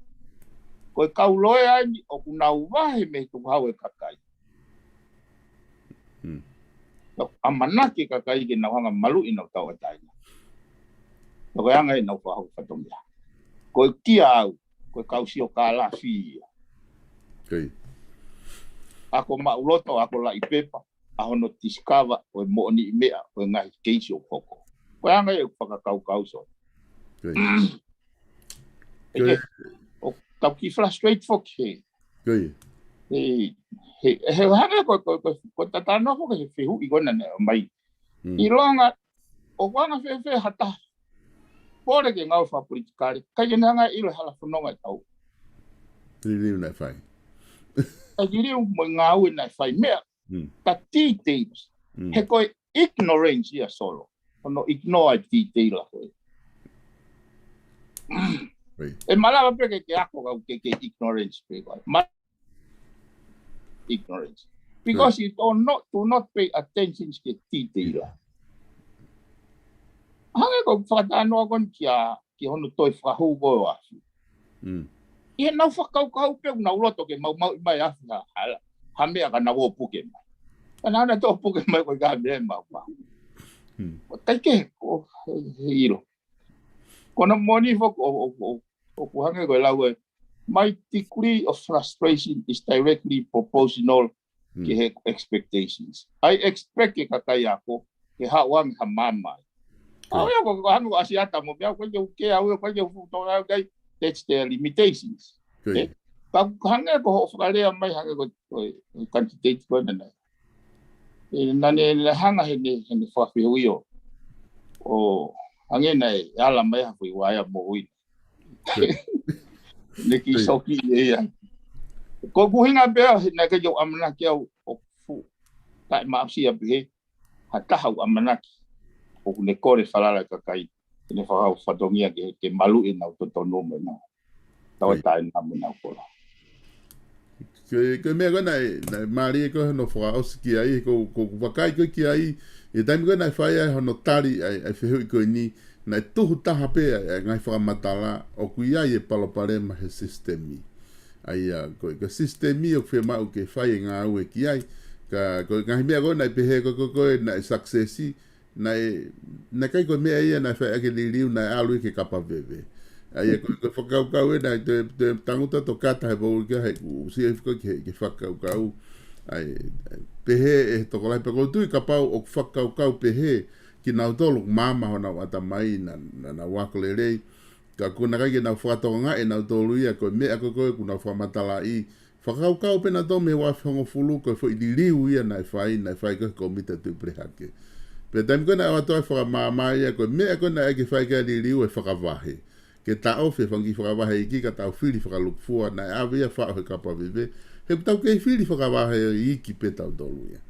Ko e kau loea eni ʻoku nau vahe mei he tukuhau e kakai. Mm. Ka ʻoku ʻamanaki e kakai ke nau hanga maluʻi ʻenau tauʻatāina. Ka ko e anga ʻenau fakahoko fatongia. Ko e kia au, ko e kau siokālafi ia. Ko ia. Ako maʻuloto, ako laʻi pepa, ʻa hono tisikava ʻo e moʻoniʻi meʻa ʻo e ngaahi keisi ʻoku hoko. Ko e anga ia ʻeku fakakaukau Solo. Ko ia. ʻE ke, ʻo tau kiʻi frustrate foki he. Ko ia. He, he, he hanga ko, ko, ko, ko tatano foki he fehuʻi ko ena naʻe ʻomai. Mm. ʻIlonga, ʻoku anga fēfē ha taha. Pole ke ngāue fakapolitikale, ʻikai ke ne hanga ʻilo e hala fononga e tau. Liliu naʻe fai. ʻIkai liliu mo e ngāue naʻe fai meʻa. Mm. Ta details. Mm. He ko e ignorance ia Solo. Hono ignore e detail ko ē. Right. ʻE malava pē ke, ke ako kau ke, ke ignorance pē ko ē. Ma-, ignorance. Because you do not, do not pay attention ki he detail. Hangē ko e fakatalanoa ko eni kia, ki hono toe fakahū ko ē ʻo afi. Mm. ʻI heʻenau fakakaukau pē ʻoku nau loto ke maumauʻi mai afi ha, ha, ha meʻa ka nau ō puke mai. Ka naʻa nau toe puke mai ko e ka meʻa maumau. Mm. Ko e taike, ko e, he ʻilo. Ko hono moʻoni foki ʻo, ʻo, ʻo, ʻoku hangē ko e lau ē, my degree of frustration is directly proportional ki he expectations. I expect ke kakai ako, ke haʻu ange ha maama. ʻAu ia ko, ko hangē ko ʻAsiata mo meʻa, ko e ke uke au ia, ko e ke ufuto au kai, that's their limitations. Ka hangē ko hoʻo fakalea mai, hangē ko, ko e candidate ko ena nai. ʻE, naʻa ne, ne hanga he ne, he ne fakafehuʻi ʻo. ʻO, hangē naʻe ala mai ha foʻi vaea moʻui. Ko ia. Ne kiʻi soki ia ia. Ko ʻeku ʻuhinga pē au, he naʻe ʻikai ke u ʻamanaki au ʻoku fuʻu taʻemaʻusia pehē ha taha ʻoku ʻamanaki ʻoku ne kole falala e kakai ke ne fakahoko fatongia ke, ke maluʻi ʻenau totonu mo ʻenau tauʻatāina mo ʻenau koloa. Ko e, ko e meʻa ko ē naʻe, naʻe mālie ko ē hono fakaʻosi ki ai, ko, ko ʻeku vakai ko ē ki ai, ʻi he taimi ko ē naʻe fai ai hono tali ʻa e, ʻa e fehuʻi ko eni, naʻe tuhu taha pē ʻa e, ʻa e ngaahi fakamatala ʻoku ʻi ai e palopalema he sisitemi. ʻA ia, ko e, ko e sisitemi ʻoku fiemaʻu ke fai e ngāue ki ai, ka, ko e ngaahi meʻa ko ē naʻe pehē ko, ko, ko ē naʻe success, naʻe, naʻe ʻikai ko e meʻa ia naʻe fai ʻaki e liliu, naʻe ʻalu ia ki he kapa veve. ʻA ia ko, ko e fakakaukau ē naʻe toe, toe tangutu atu ʻo kata he pouli ko ē he kuo ʻosi e fika ki he, ki he fakakaukau. ʻA ia, pehē ʻe he tokolahi pea ʻoku ou tui kapau ʻoku fakakaukau pehē kinautolu ʻoku maama honau ʻatamai naʻa, naʻa, naʻa nau ako lelei. Ka ʻoku ʻikai ke nau fakatokangaʻi ʻenautolu ia ko e meʻa ko ē ʻoku nau fakamatalaʻi. Fakakaukau pē nautolu mei he ua afe hongofulu ko e foʻi liliu ia naʻe fai, naʻe fai ko ē he Kōmiti Tuʻi Pelehake. Pea taimi ko ē naʻe ʻoatu ai e fakamaama ia ko e meʻa ko ē naʻe ʻai ke fai ki ai e liliu e fakavahe. Ke taʻofi e fanga kiʻi fakavahe iiki ka tau fili fakalūkufua, naʻe ʻave ia ʻo faʻo he kapa veve. He ʻoku tau kei fili fakavahe iiki pē tautolu ia.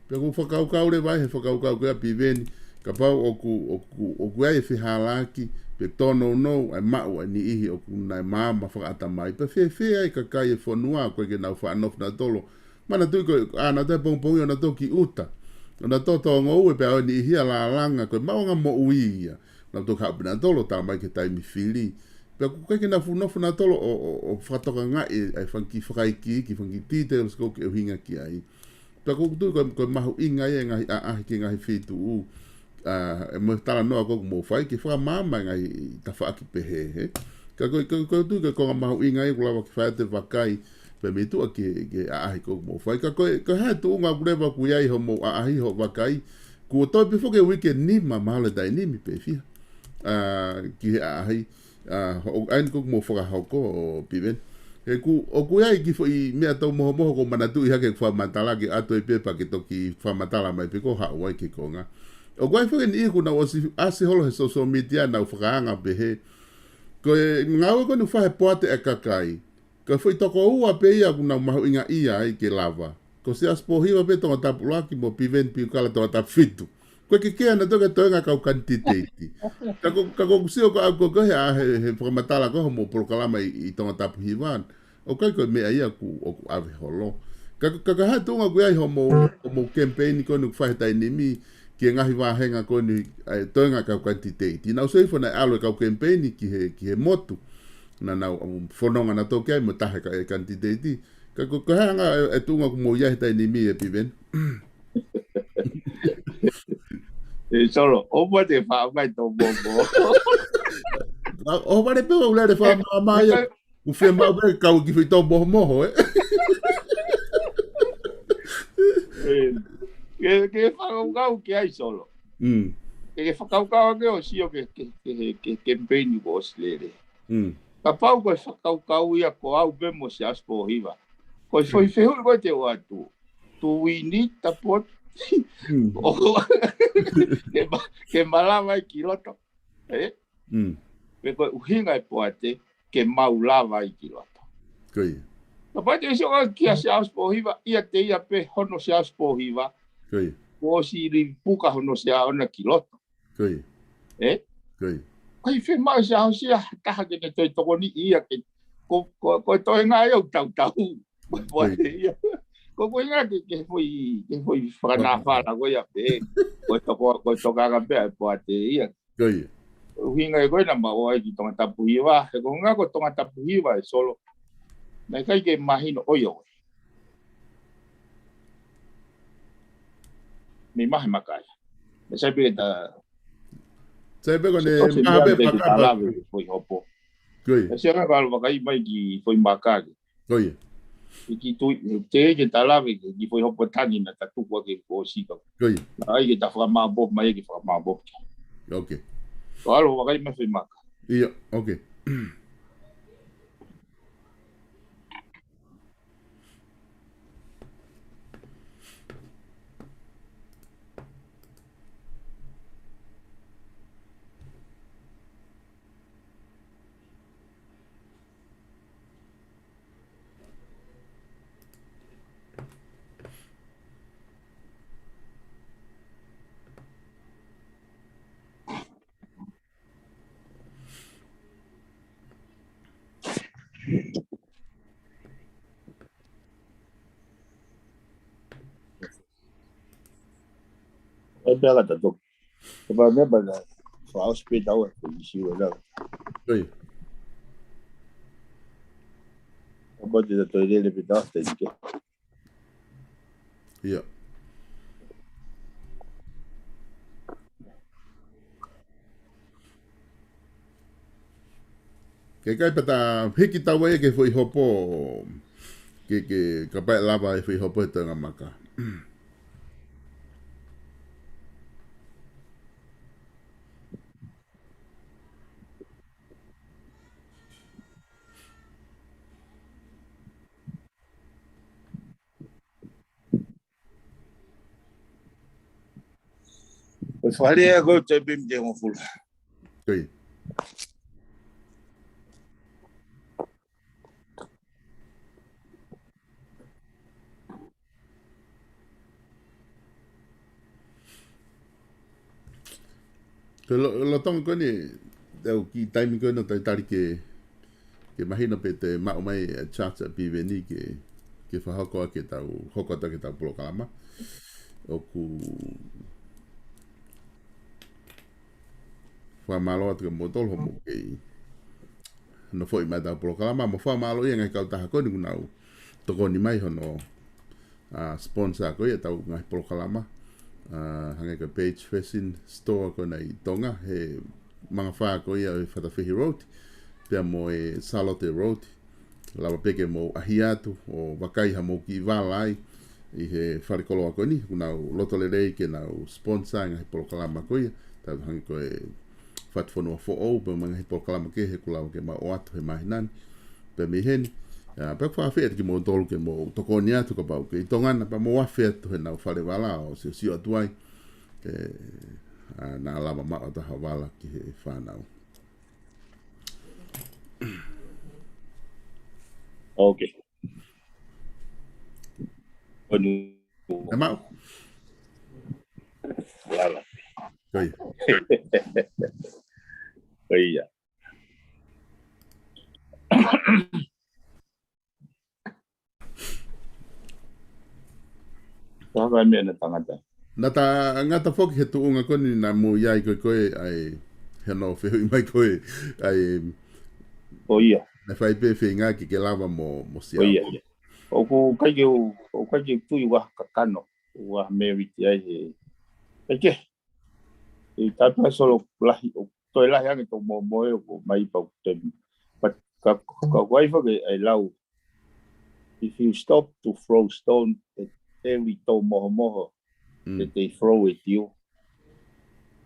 Pea ʻoku ou fakakaukau leva ai he fakakaukau ko ia Piveni, kapau ʻoku, ʻoku, ʻoku ʻi ai e fehālaaki, pe tōnounou ʻa e maʻu ʻa e niʻihi ʻoku nau maama fakaʻatamai, pea fēfē ai e kakai e fonua ko ē ke nau faʻa nofo nautolu. Manatuʻi ko ē, ʻa nautolu he pongipongi ʻoku nau toki ʻuta. ʻOku nau tō tōngoue pea ʻoku ʻi ai e niʻihi ia lalanga, ko e maʻuʻanga moʻui ia. Nau toki haʻu pē nautolu ʻo talamai ki he taimi fili. Pea ʻoku ʻikai ke nau fuʻu nofo nautolu ʻo, ʻo, ʻo fakatokangaʻi e, e fanga kiʻi fakaikiiki, fanga kiʻi details ko ē ʻoku ke ʻuhinga ki ai. Pea ʻoku ou tui ko e, ko e mahuʻinga ia e ngaahi ʻaʻahi ki he ngaahi feituʻu, ʻa, ʻa e mo e talanoa ko ē ʻoku mou fai, ke fakamaama e ngaahi tafaʻaki pehē, hē. Ka ko e, ka, ka ʻoku ou tui ko e konga mahuʻinga ia ʻoku lava ke fai atu e vakai, pea mei tuʻa ki he, ki he ʻaʻahi ko ē ʻoku mou fai. Ka ko e, ko e hā e tuʻunga ʻoku leva ʻoku ʻi ai hoʻomou ʻaʻahi hoʻo vakai, kuo toe pē foki e uike nima mahalo e taimi ni pe fiha. ʻA, ki he ʻaʻahi, ʻa, hoʻo ʻaʻahi ko ē ʻoku mou fakahoko ʻo Piveni. He ʻoku, ʻoku ʻi ai e kiʻi foʻi meʻa tau mohomoho ʻoku ou manatuʻi hake ʻeku fakamatala ke ʻoatu ai pē pea ke toki fakamatala mai pē ko e haʻu ai ki he konga. ʻOku ʻi ai foki e niʻihi ʻoku nau ʻosi ʻasi holo he social media nau fakaanga pehē. Ko e ngāue ko eni ʻoku fai he poate ʻa e kakai. Ko e foʻi toko ua pē ia ʻoku nau mahuʻingaʻia ai ke lava. Ko Siaosi Pōhiva pē Tongatapu ʻuluaki mo Piveni Piukala Tongatapu fitu. Ko e kehekehe nautolu ki he toenga e kau kanititeiti. Ka ko, ka ʻoku ou sio ko au ko e, ko e hā he, he fakamatala ko ē hoʻomou polokalama ʻi, ʻi Tongatapu Hiva. ʻOku ʻikai ko e meʻa ia ʻoku, ʻoku ʻave holo. Ka, ka, ka ko e hā e tuʻunga ʻoku ʻi ai hoʻomou, hoʻomou kemipeini ko eni ʻoku fai he taimi ni, ki he ngaahi vāhenga ko eni, ʻa e toenga e kau kanititeiti. Naʻa ku sio hifo naʻe ʻalu e kau kemipeini ki he, ki he motu. Naʻa nau, um, fononga nautolu ki ai mo e taha e ka-, e kanititeiti. Ka ko, ko e hā e anga e, e tuʻunga ʻoku mou ʻi ai he taimi ni ē Piveni? ʻE Solo, ʻoua muʻa te ke faʻa ʻomai tō momo. ʻA, ʻoua vale pē ʻo lele faʻa maama ia. ʻOku fiemaʻu pē ke kau e kiʻi foʻi tō mohomoho, ē? ʻE, ke, ke fakakaukau ki ai Solo. Mm. Ke, ke fakakaukau ange ʻo sio ki he, ki he, ki he, ki he kemipeini kuo ʻosi lele. Mm. Kapau ko e fakakaukau ia ko au pē mo Siaosi Pōhiva. Ko e foʻi fehuʻi ko ē te u ʻoatu. Do we need the port? Mm. ʻO, ke ma-, ke malava ai ki loto. Ē? Mm. Pe ko e ʻuhinga e poate ke mau lava ai ki loto. Ko ia. Kapau te ke sio ange kia Siaosi Pōhiva, ʻiate ia pē hono Siaosi Pōhiva. Ko ia. Kuo ʻosi lipuka hono Siaona ki loto. Ko ia. Ē? Ko ia. ʻIkai fiemaʻu Siaosi ia ha taha ke ne toe tokoniʻi ia ke, ko, ko, ko e toenga ia ʻoku tautau. Ko e poate ia. Ko, ko e ʻuhinga ke, ke foʻi, ke foʻi fakanāfana ko ia pē. Ko e toko, ko e tokanga pē ʻa e poate ia. Ko ia. ʻUhinga ia ko ē naʻa mau ō ai ki Tongatapu Hiva. He ko e ʻuhinga ko Tongatapu Hiva ē Solo. Naʻe ʻikai ke mahino ʻoiauē. Mei mahe maka ia. Mei sai pē ta. Sai pē ko ʻene maha pē maka. Foʻi hopo. Ko ia. Sai pē ka ʻalu vakai mai ki foʻi maka ke. Ko ia. ʻI ki tui, te ke ta lave ki, ki foʻi hopo tangi naʻa ta tuku ake ko sika. Ko ia. ʻAi ke ta fakamāʻopoʻopo mai ke fakamāʻopoʻopo. Ok. Ko ʻalu vakai mai foʻi maka. ʻIa, ok. Pea ka ta toki. Kapau meʻa pea na. So, au spend our for this year now. Oi. Kapau te ta toe lele pē ta te ke. Ia. Ke kai pata hiki tau ai ke foʻi hopo. Ke, ke kapau ʻe lava e foʻi hopo he toenga maka. Ko e fale a ko te pim te mo fula. Oi. Ko e lo-, lolotonga ko eni, ʻeku kiʻi taimi ko eni ʻo talitali ke, ke mahino pe te maʻu mai e charge ʻa Piveni ke, ke fakahoko ʻaki ʻetau, hoko atu ʻaki ʻetau polokalama. ʻOku fakamālō atu kia moutolu hoʻomou kei nofoʻi mai ʻetau polokalama, mo fakamālō ia ngaahi kautaha ko eni kuo nau tokoni mai hono, ʻa, sponsor ko ia ʻetau ngaahi polokalama, ʻa, hangē ko e Page Fashion Store ko ena ʻi Tonga, he mangafā ko ia ʻo e Fatafehi Road, pea mo e Salote Road. Lava pē ke mou ʻaʻahi atu ʻo vakai haʻamou kiʻi vala ai ʻi he fale koloa ko eni, kuo nau loto lelei ke nau sponsor e ngaahi polokalama ko ia, tau hangē ko e Fatufonua Foʻou, pea mo e ngaahi polokalama kehe kuo lava ke mau ʻoatu he māhina ni. Pea mei heni, ʻa, pea ʻoku ou fakaafeʻi atu kimoutolu ke mou tokoni atu kapau ʻoku kei ʻi Tonga na pea mou afe atu heʻenau fale vala ʻo siosio atu ai. ʻE, ʻa, naʻa lava maʻu atu ha vala ki he fānau. Ok. Onu. ʻE maʻu. Lala. Ko ia. Ko ia. Ko e hā e meʻa naʻa tangata? Naʻa tangata foki he tuʻunga ko eni naʻa mou ʻi ai ko ē ko ē ʻa e, he naʻe fehuʻi mai ko ē ʻa e. Ko ia. Naʻe fai pē feinga ke ke lava mo, mo sia. Ko ia, ia. ʻOku ʻikai ke u, ʻoku ʻikai ke u tui ua kakano, ua merit ai he. ʻIkai ke. ʻE tāpā solo lahi, ʻo toe lahi ange tō mo mo e ʻo mai pau te. But ka, ka, ka wai fake ai lau. If you stop to throw stone at every tō moho moho Mm. that they throw at you,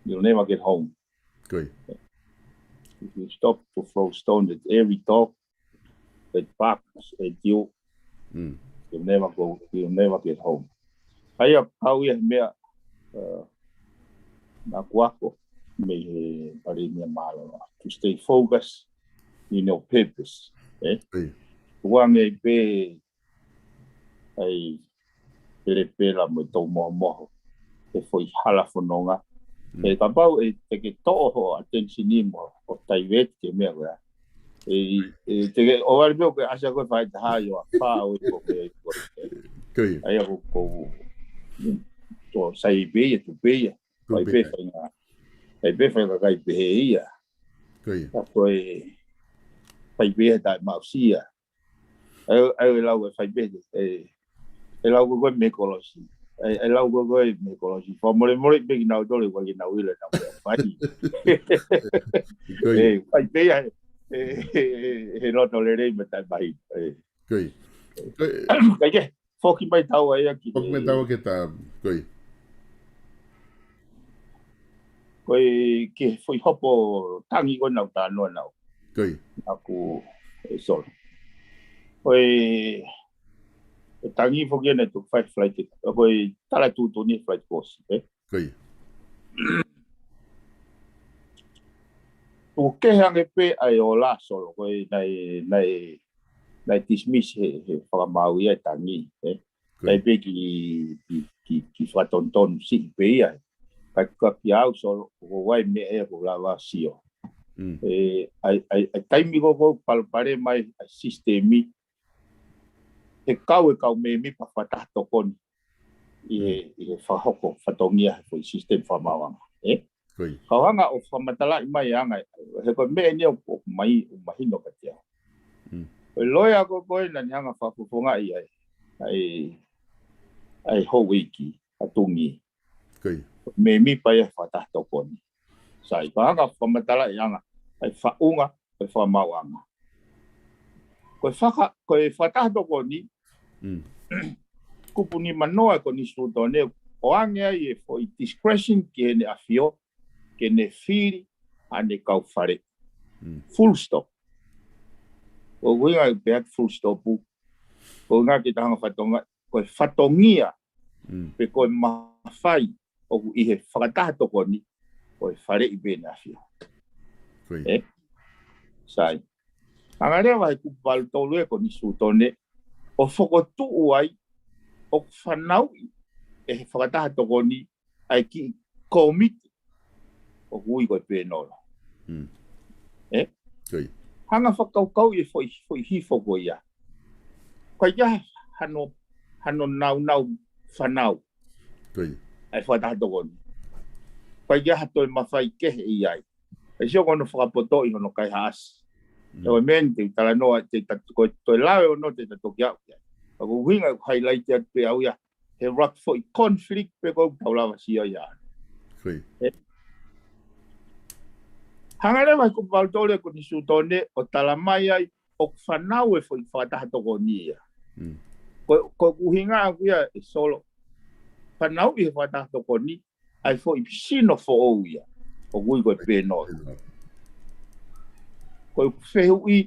you'll never get home. Ko ia. If you stop to throw stone at every dog that barks at you, Mm. you'll never go, you'll never get home. ʻA ia, kau ia he meʻa, uh, naʻa ku ako mei he Palēmia Mālōlō. To stay focused in your purpose. Eh? Ko ia. Tuku ange pē ʻa e pelepela mo e tō moho moho he foʻi hala fononga. Mm. He kapau ʻe te ke toʻo hoʻo attention ʻi mo, ʻo divert ki he meʻa ko ia. ʻE, ʻe te ke, ʻo vale pē ʻoku ke ʻasi ko ē fai taha ʻi ʻo ʻafā ʻo e ko e ko e. Ko ia. ʻA ia ko, ko, ko sai pē ia, tu pē ia. Ko Fai pē pē. Fai ngā. Fai pē fai kakai pē he ia. Ko ia. Ka ko e, fai pē he taʻe maʻusia. ʻE, ʻe, ʻe lau ʻe fai pē, ʻe, ʻe lau ko ē ko e mei he kolosi. ʻE, ʻe lau ko ē ko e mei he kolosi. Fakamolemole pē kinautolu, ʻoku ʻikai ke nau ʻilo naʻa mou fai. Ko ia. ʻE, fai pē ia, ʻe, ʻe, ʻe, he loto lelei mo e taʻe mahi. ʻE. Ko ia. Ko ia. ʻIkai ke, foki mai tau ai ki Foki mai he tau ke ta, ko ia. Ko e, ki he foʻi hopo tangi ko ena ʻoku talanoa naʻa ku. Ko ia. Naʻa ku, ʻe, solo. Ko e, e tangi foki ena ʻoku fai flight, ko e tala tuʻutuʻuni flight course, ē? Ko ia. ʻOku kehe ange pē ʻa e ola solo, ko e naʻe, naʻe, naʻe dismiss he, he fakamaau ia e tangi, ē? Ko ia. Kae pē ki, ki, ki, ki fakatonutonu siʻi pē ia. Ka, ka kia au solo, ko e meʻa ia ʻoku lava sio. Mm. ʻE, ʻa e, ʻa e, ʻa e taimi ko ē ʻoku palopalema ai ʻa e sisitemi, he kau e kau mēmipa fakataha tokoni. ʻi he, ʻi he fakahoko fatongia he foʻi sisitemi fakamaauʻanga. Ē? Kau hanga ʻo fakamatalaʻi mai anga, he ko e meʻa eni ʻoku, ʻoku mai, ʻoku mahino kiate au. Ko e loea ko ē naʻa ne hanga fakafofongaʻi ai, ʻa e, ʻa e houʻeiki, ʻa Tungi. Mēmipa ia he fakataha tokoni. Sai, kau hanga fakamatalaʻi anga, ʻa e faʻunga, ʻa e fakamaauʻanga. Ko e faka-, ko e fakataha tokoni, kupu nima noa e konisitūtone, ʻoange ai e foʻi discretion ki heʻene ʻafio, ke ne fili ʻene kau faleʻi. Full stop. Ko e ʻuhinga pē ʻa e full stop, ko e ʻuhinga ke ta hanga fatongia, ko e fatongia, pe ko e mafai, ʻoku ʻi he fakataha tokoni, ko e faleʻi pē ʻene ʻafio. Ē? Sai. Hanga leva he kupu valu tolu e konisitūtone, ʻo fokotuʻu ai, ʻoku fanauʻi, ʻe he fakataha tokoni, ʻa e kiʻi kōmiti, ʻoku ui ko e pēnolo. Ē? Hanga fakakaukauʻi e foʻi, foʻi hifo ko ia. Ko ia hano, hano naunau fanau. ʻA e fakataha tokoni. Ko ia ha toe mafai kehe ʻi ai. ʻE sio ko hono fakapotoʻi hono kaihaʻasi. ʻE o men te u talanoa, te ta-, ko e toe lave ʻo no te ta toki aʻu ki ai. Ka ko e ʻuhinga ʻoku highlight atu pē au ia, he ʻoku foʻi conflict pē ko ʻoku tau lava sio ia. Ē? Hanga leva he kupu valu tolu e konisitūtone ʻo tala mai ai ʻoku fanau e foʻi fakataha tokoni ia. Ko, ko e ʻuhinga ʻaku ia ʻe Solo. Fanauʻi he fakataha tokoni, ʻa e foʻi sino foʻou ia. ʻOku ui ko e pēnolo. Ko e fehuʻi,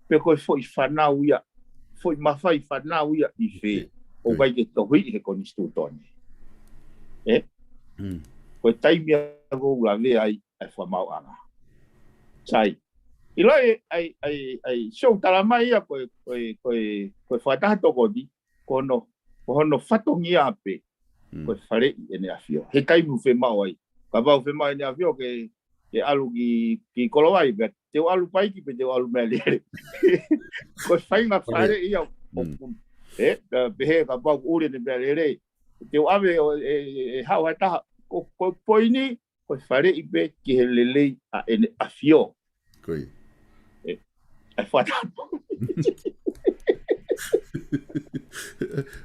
pe ko e foʻi fanau ia, foʻi mafai fanau ia ʻi fē, ʻoku ʻikai ke tohiʻi he konisitūtone. Ē? Ko e taimi ia ʻoku ou lavea ai, ʻa e fakamaauʻanga. Sai. ʻIlo e, ʻai, ʻai, ʻai, so tala mai ia ko e, ko e, ko e, ko e fakataha tokoni, ko hono, ko hono fatongia pē, ko e faleʻi ʻene ʻafio. He taimi ʻoku fiemaʻu ai. Kapau ʻoku fiemaʻu ʻene ʻafio ke, ke ʻalu ki, ki Kolovai, pea te u ʻalu paiki, pe te u ʻalu meʻalele. Ko e faʻahinga faleʻi ia, ʻoku, ē, pea pehē kapau ʻoku ʻuli ʻene meʻalele. Te u ʻave ʻo, ʻe, ʻe, ʻe haʻu ha taha, ko, ko e poini, ko e faleʻi pē ki he lelei ʻa ʻene ʻafio. Ē, ʻa e fakataha.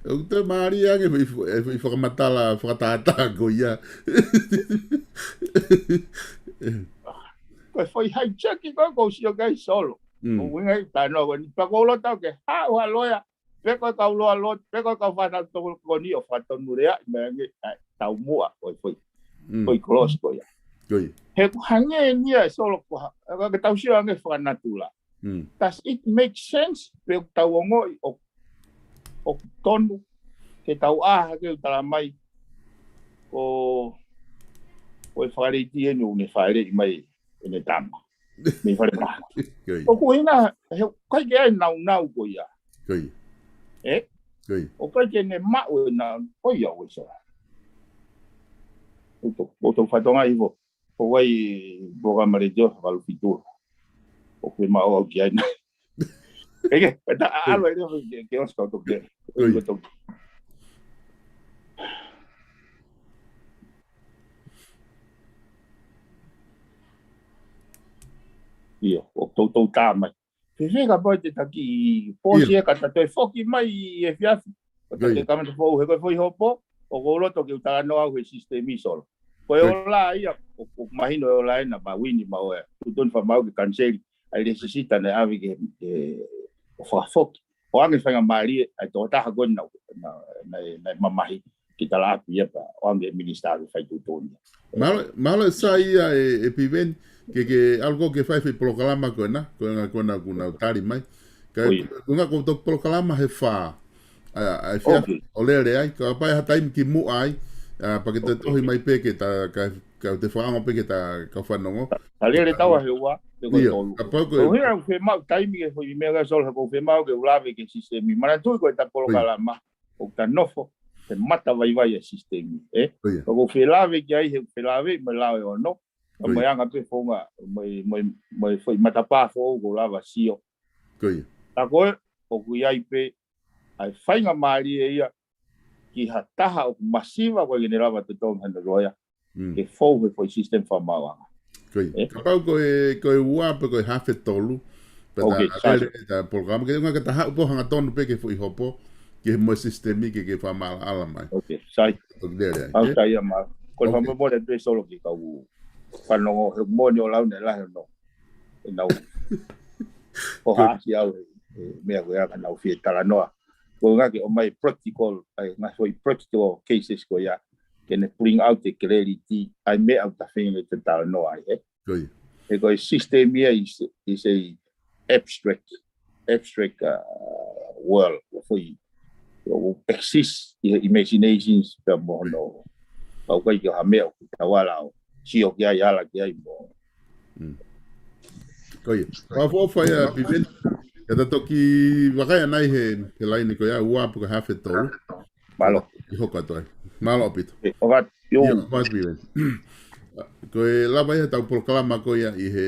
ʻOku toe mālie ange foʻi, foʻi fakamatala, fakatātā ko ia. Ko e foʻi hijack ko ē ʻoku ou sio ki ai Solo. ʻOku ʻuhinga ia ʻa e talanoa ko eni, pea ʻoku ou loto ke haʻu ha loea, pe ko e kau loea lotu, pe ko e kau fakataha tokoni ʻo fakatonu leaʻi mai ange, ʻa e taumuʻa, ko e foʻi, foʻi clause ko ia. He ʻoku hangē ni ia ʻe Solo ko ha, ka ke tau sio ange fakanatula. Does it make sense pe ʻoku tau ongoʻi ʻo, ʻoku tonu ke tau ʻā hake ʻo tala mai ko, ko e fakaleiti eni ʻoku ne fāʻeleʻi mai ʻene tama mei Falemaha? ʻOku ʻuhinga, he ʻoku ʻikai ke ʻi ai e naunau ko ia. Ē? ʻOku ʻikai ke ne maʻu e nau, ko ia ʻoku ʻi ai. ʻOku tau, ʻoku tau fatongia hifo. ʻOku ʻi ai e polokalama letiō, Valu Fitu. ʻOku fiemaʻu au ki ai na. Eke, ta ʻalu ai leva ke, ke ʻosi kau toki. ʻIo, ʻoku toutou tā mai. Fēfē kapau te ta kiʻi pōsi ē ka ta toe foki mai ʻi he efiafi. ʻO ta ke kamata foʻou he ko e foʻi hopo, ʻoku ou loto ke u talanoa au he sisitemi Solo. Ko e ola ia, ʻoku, ʻoku mahino e ola ena ma Uini ma ʻoe. Tuʻutuʻuni fakamaau ke kaniseli, ʻa e lēsisita naʻe ʻave ke, ke ʻo fakafoki. ʻOange faingamālie, ʻa e tokotaha ko ena, na, na, naʻe mamahi, ki talaʻapi ia pea, ʻoange minisitā ke fai tuʻutuʻuni. Mālō, mālō e sai ia ʻe, ʻe Piveni, ke, ke ʻalu ko ē ke fai foʻi polokalama ko ena, ko e ʻuhinga ko ena ʻoku nau tali mai. Ka ko e ʻuhinga ko e toki polokalama he fā, ʻa, ʻa e efiafi ʻo lele ai, kapau ʻe ʻi ai ha taimi kimuʻa ai, ʻa, pea ke te tohi mai pē ke ta, ka, ka te fakaongo pē ke ta, ka fanongo. Ka lele taua he ua, pe ko e tolu. Kapau ko e ʻuhinga ʻoku fiemaʻu taimi ke foʻi meʻa ka Solo he ʻoku fiemaʻu ke u lave ki he sisitemi. Manatuʻi ko e ta polokalama, ʻoku ta nofo, he mata vaivai ʻa e sisitemi, ē? Ka ʻoku felāveʻi ki ai, he felāveʻi mo e lao ʻe ono, ka mo e anga pē founga, mo e, mo e, mo e foʻi matapā foʻou ʻoku ou lava sio. Ka ko e, ʻoku ʻi ai pē, ʻa e faingamālie ia, ki ha taha ʻoku masiva ko ē ke ne lava ʻo totongi hono loea, ke fou he foʻi system fakamaauʻanga. Ko ia. Kapau ko e, ko e ua pe ko e hafe tolu, pea ta lele ʻeta polokalama, ke ʻuhinga ke ta haʻu pē ʻo hangatonu pē ki he foʻi hopo, ki he mo e system ke, ke fakamaʻalaʻala mai. Ok, sai. Toki lele ai. Au sai ia ma. Ko e fakamolemole atu ʻe Solo ki he kau fanongo he moʻoni ʻoku lahi ʻene lahi ʻenau. ʻEnau. Ko e haʻasi au he, he meʻa ko ia ka nau fie talanoa. Ko e ʻuhinga ke ʻomai practical, ʻa e ngaahi foʻi practical cases ko ia, ke ne bring out the clarity, ʻa e meʻa ʻoku ta feinga ke ta talanoa ai, ē? Ko ia. He ko e system ia is, is a abstract, abstract, uh, world, ʻoku foʻi, ʻoku exist ʻi he imaginations pea mo hono. Ka ʻoku ʻikai ke ʻi ai ha meʻa ʻoku tau ala ʻo sio ki ai, ala ki ai mo. Ko ia. Fakaʻofoʻofa ia Piveni. Ka ta toki vakai ʻanai he, he laine ko ia ua pe ko e hafe tolu. Mālō. ʻI hoko atu ai. Mālō ʻaupito. ʻIo, ʻoatu Piveni. Ko e lava ia ʻetau polokalama ko ia ʻi he,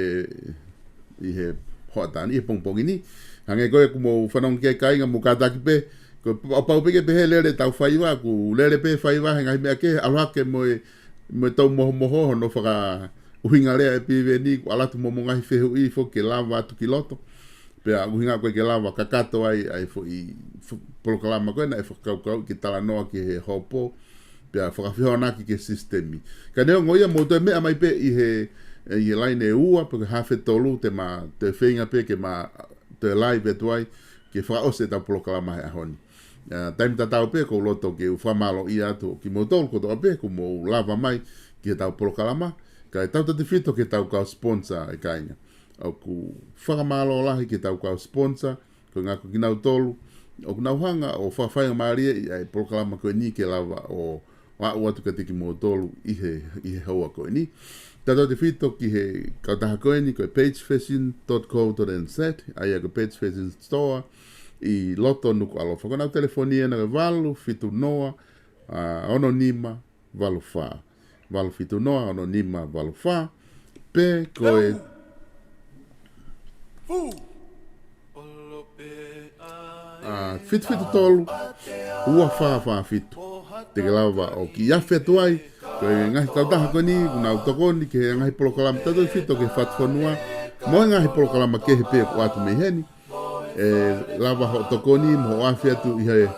ʻi he hoʻatā ni, ʻi he pongipongi ni. Hangē ko ia ʻoku mou fanongo ki ai kāinga, mou kātaki pē. Ko e pau pē ke pehē lele ʻetau faiva, ʻoku lele pē faiva he ngaahi meʻa kehe, ʻalu hake mo e, mo e tau mohomoho hono fakaʻuhinga lea ʻe Piveni, ʻoku ʻalu atu mo homo ngaahi fehuʻi foki ke lava atu ki loto. Pea ʻuhinga ko ē ke lava kakato ai, ʻa e foʻi, fo-, polokalama ko ē naʻe fakakaukau ke talanoa ki he hopo, pea fakafehoanaki ki he sisitemi. Ka neongo ia mou toe meʻa mai pē ʻi he, ʻi he laine ua, pe ko e hafe tolu, te ma, te feinga pē ke ma, te live atu ai, ke fakaʻosi ʻetau polokalama he ʻaho ni. ʻA, taimi tatau pē, ʻoku ou loto ke u fakamālōʻia atu kimoutolu kotoa pē, kuo mou lava mai ki heʻetau polokalama, kae tautautefito ki heʻetau kau sponsor ʻe kāinga. ʻOku fakamālō lahi ki heʻetau kau sponsor, ko e ʻuhinga ko kinautolu, ʻoku nau hanga ʻo fakafaingamālieʻi ʻa e polokalama ko eni ke lava ʻo aʻu atu kiate kimoutolu ʻi he, ʻi he houa ko eni. Tautautefito ki he kautaha ko eni, ko e page fashion dot co dot N Z, ʻa ia ko e Page Fashion Store, ʻi loto Nukuʻalofa. Ko ʻenau telefoni ena ko e valu fitu noa, ʻa, ono nima, valu fā. Valu fitu noa, ono nima, valu fā. Pe ko e, ʻa, fitu fitu tolu, ua fā fā fitu. Te ke lava ʻo kiʻi afe atu ai, ko e ngaahi kautaha ko eni, ʻoku nau tokoni ki he ngaahi polokalama tautautefito ki he Fatufonua, mo e ngaahi polokalama kehe pē ʻoku ʻoatu mei heni. ʻE lava hoʻo tokoni mo hoʻo afe atu ʻi he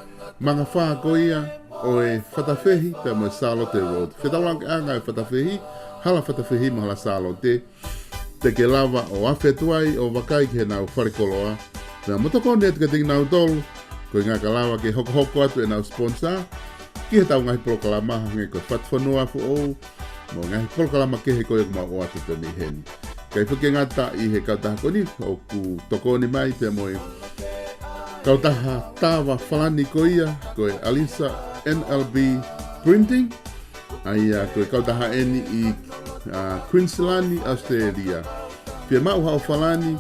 mangafā ko ia ʻo e Fatafehi pea mo e Sālote Road. Fetaulaki ʻanga e Fatafehi, hala Fatafehi mo hala Sālote. Te ke lava ʻo afe atu ai ʻo vakai ki heʻenau fale koloa. Pea mo tokoni atu kiate kinautolu, ko e ʻuhinga ka lava ke hokohoko atu ʻenau sponsor ki heʻetau ngaahi polokalama hangē ko e Fatufonua Foʻou, mo e ngaahi polokalama kehe ko ia ʻoku mau ʻoatu pē mei heni. ʻIkai foki ke ngata ʻi he kautaha ko eni, ʻoku tokoni mai pea mo e kautaha tava Falani ko ia, ko e Alisa N L B Printing, ʻa ia ko e kautaha eni ʻi, ʻa, Queensland, Australia. Fiemaʻu haʻo falani,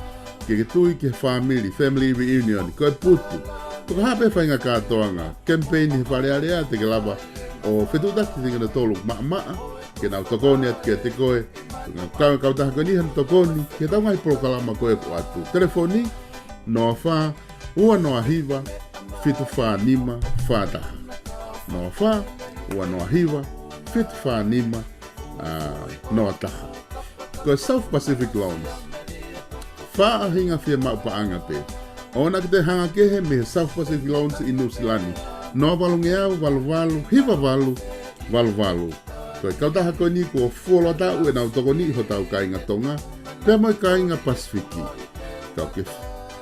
ke ke tui ki he fāmili, family reunion, ko e putu. Pe ko ha pē faʻahinga kātoanga, campaign he Fale Alea, te ke lava ʻo fetuʻutaki kiate kinautolu maʻamaʻa, ke nau tokoni atu kiate koe. Ko e kau, kautaha ko eni ʻoku nau tokoni ki heʻetau ngaahi polokalama ko ē ʻoku ʻoatu. Telefoni, noa fā, ua noa hiva, fitu fā nima, fā taha. Noa fā, ua noa hiva, fitu fā nima, ʻa, noa taha. Ko e South Pacific Loans. Faʻahinga fiemaʻu paʻanga pē. ʻOua naʻa ke toe hanga kehe mei he South Pacific Loans ʻi Nuʻusila ni. Noa valungeau, valu valu, hiva valu, valu valu. Ko e kautaha ko eni kuo fuoloa taʻu ʻenau tokoniʻi hotau kāinga Tonga, pea mo e kāinga Pasifiki. Ka ʻoku ke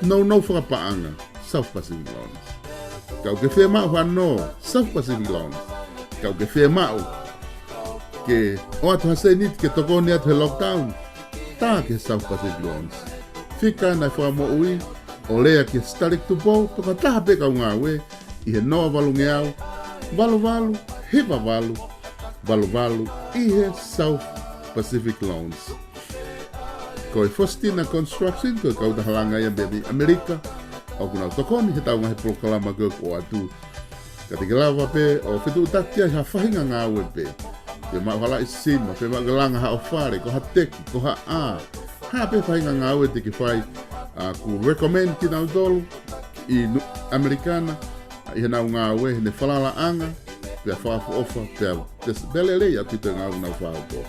nounou fakapaʻanga, South Pacific Loans. Ka ʻoku ke fiemaʻu hano, South Pacific Loans. Ka ʻoku ke fiemaʻu ke ʻoatu ha sēniti ke tokoni atu he lockdown, tā ki he South Pacific Loans. Fika ʻa e fakamoʻui, ʻo lea ki he Sitaleki Tupou, pe ko ha taha pē kau ngāue, ʻi he noa valungeau, valu valu, hiva valu, valu valu, ʻi he South Pacific Loans. Ko e Fositina Construction, ko e kautaha langa ia mei ʻAmelika, ʻoku nau tokoni heʻetau ngaahi polokalama ko ē ʻoku ʻoatu. Ka te ke lava pē ʻo fetuʻutaki ai ha faʻahinga ngāue pē. Fiemaʻu ha laʻi sima, fiemaʻu ke langa haʻo fale, ko ha teki, ko ha ʻā. Ha pē faʻahinga ngāue te ke fai, ʻa, ʻoku recommend kinautolu ʻi Nu-, ʻAmelika na, ʻi heʻenau ngāue, heʻene falalaʻanga, pea fakaʻofoʻofa, pea, pea lelei ʻaupito e ngāue ʻoku nau fai.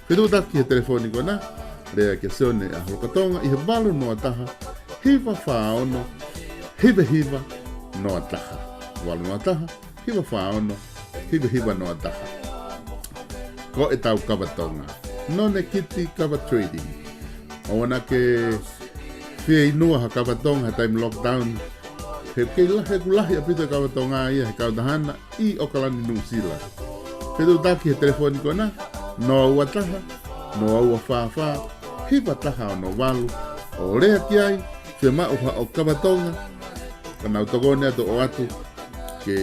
Fetuʻutaki he telefoni ko ena, lea kia Sione ʻa Holokatonga ʻi he valu noa taha, hiva fā ono, hiva hiva noa taha. Valu noa taha, hiva fā ono, hiva hiva noa taha. Ko ʻetau kava Tonga, Nonekiti Kava Trading. ʻOua naʻá ke fieinua ha kava Tonga he taimi lockdown. He kei lahi, he ʻoku lahi ʻaupito e kava Tonga ia he kautaha na ʻi ʻAokalani, Nuʻusila. Fetuʻutaki he telefoni ko ena, noa ua taha, noa ua fā fā, hiva taha ono valu. ʻO lea ki ai, fiemaʻu haʻo kava Tonga, ka nau tokoni atu ʻo ʻoatu ke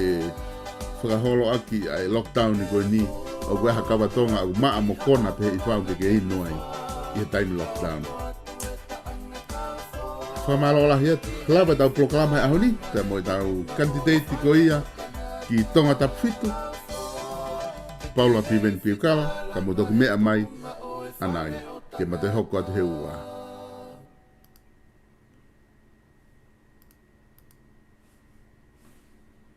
fakaholoʻaki ʻa e lockdown ko eni, ʻoku ʻi ai ha kava Tonga ʻoku maʻa mo kona pē ʻi fau ke ke inu ai ʻi he taimi lockdown. Fakamālō lahi atu. Lava ʻetau polokalama he ʻaho ni, pea mo ʻetau kanititeiti ko ia ki Tongatapu fitu, Paula Piveni Piukala, ka mou toki meʻa mai ʻanai, ke ma toe hoko atu he ua.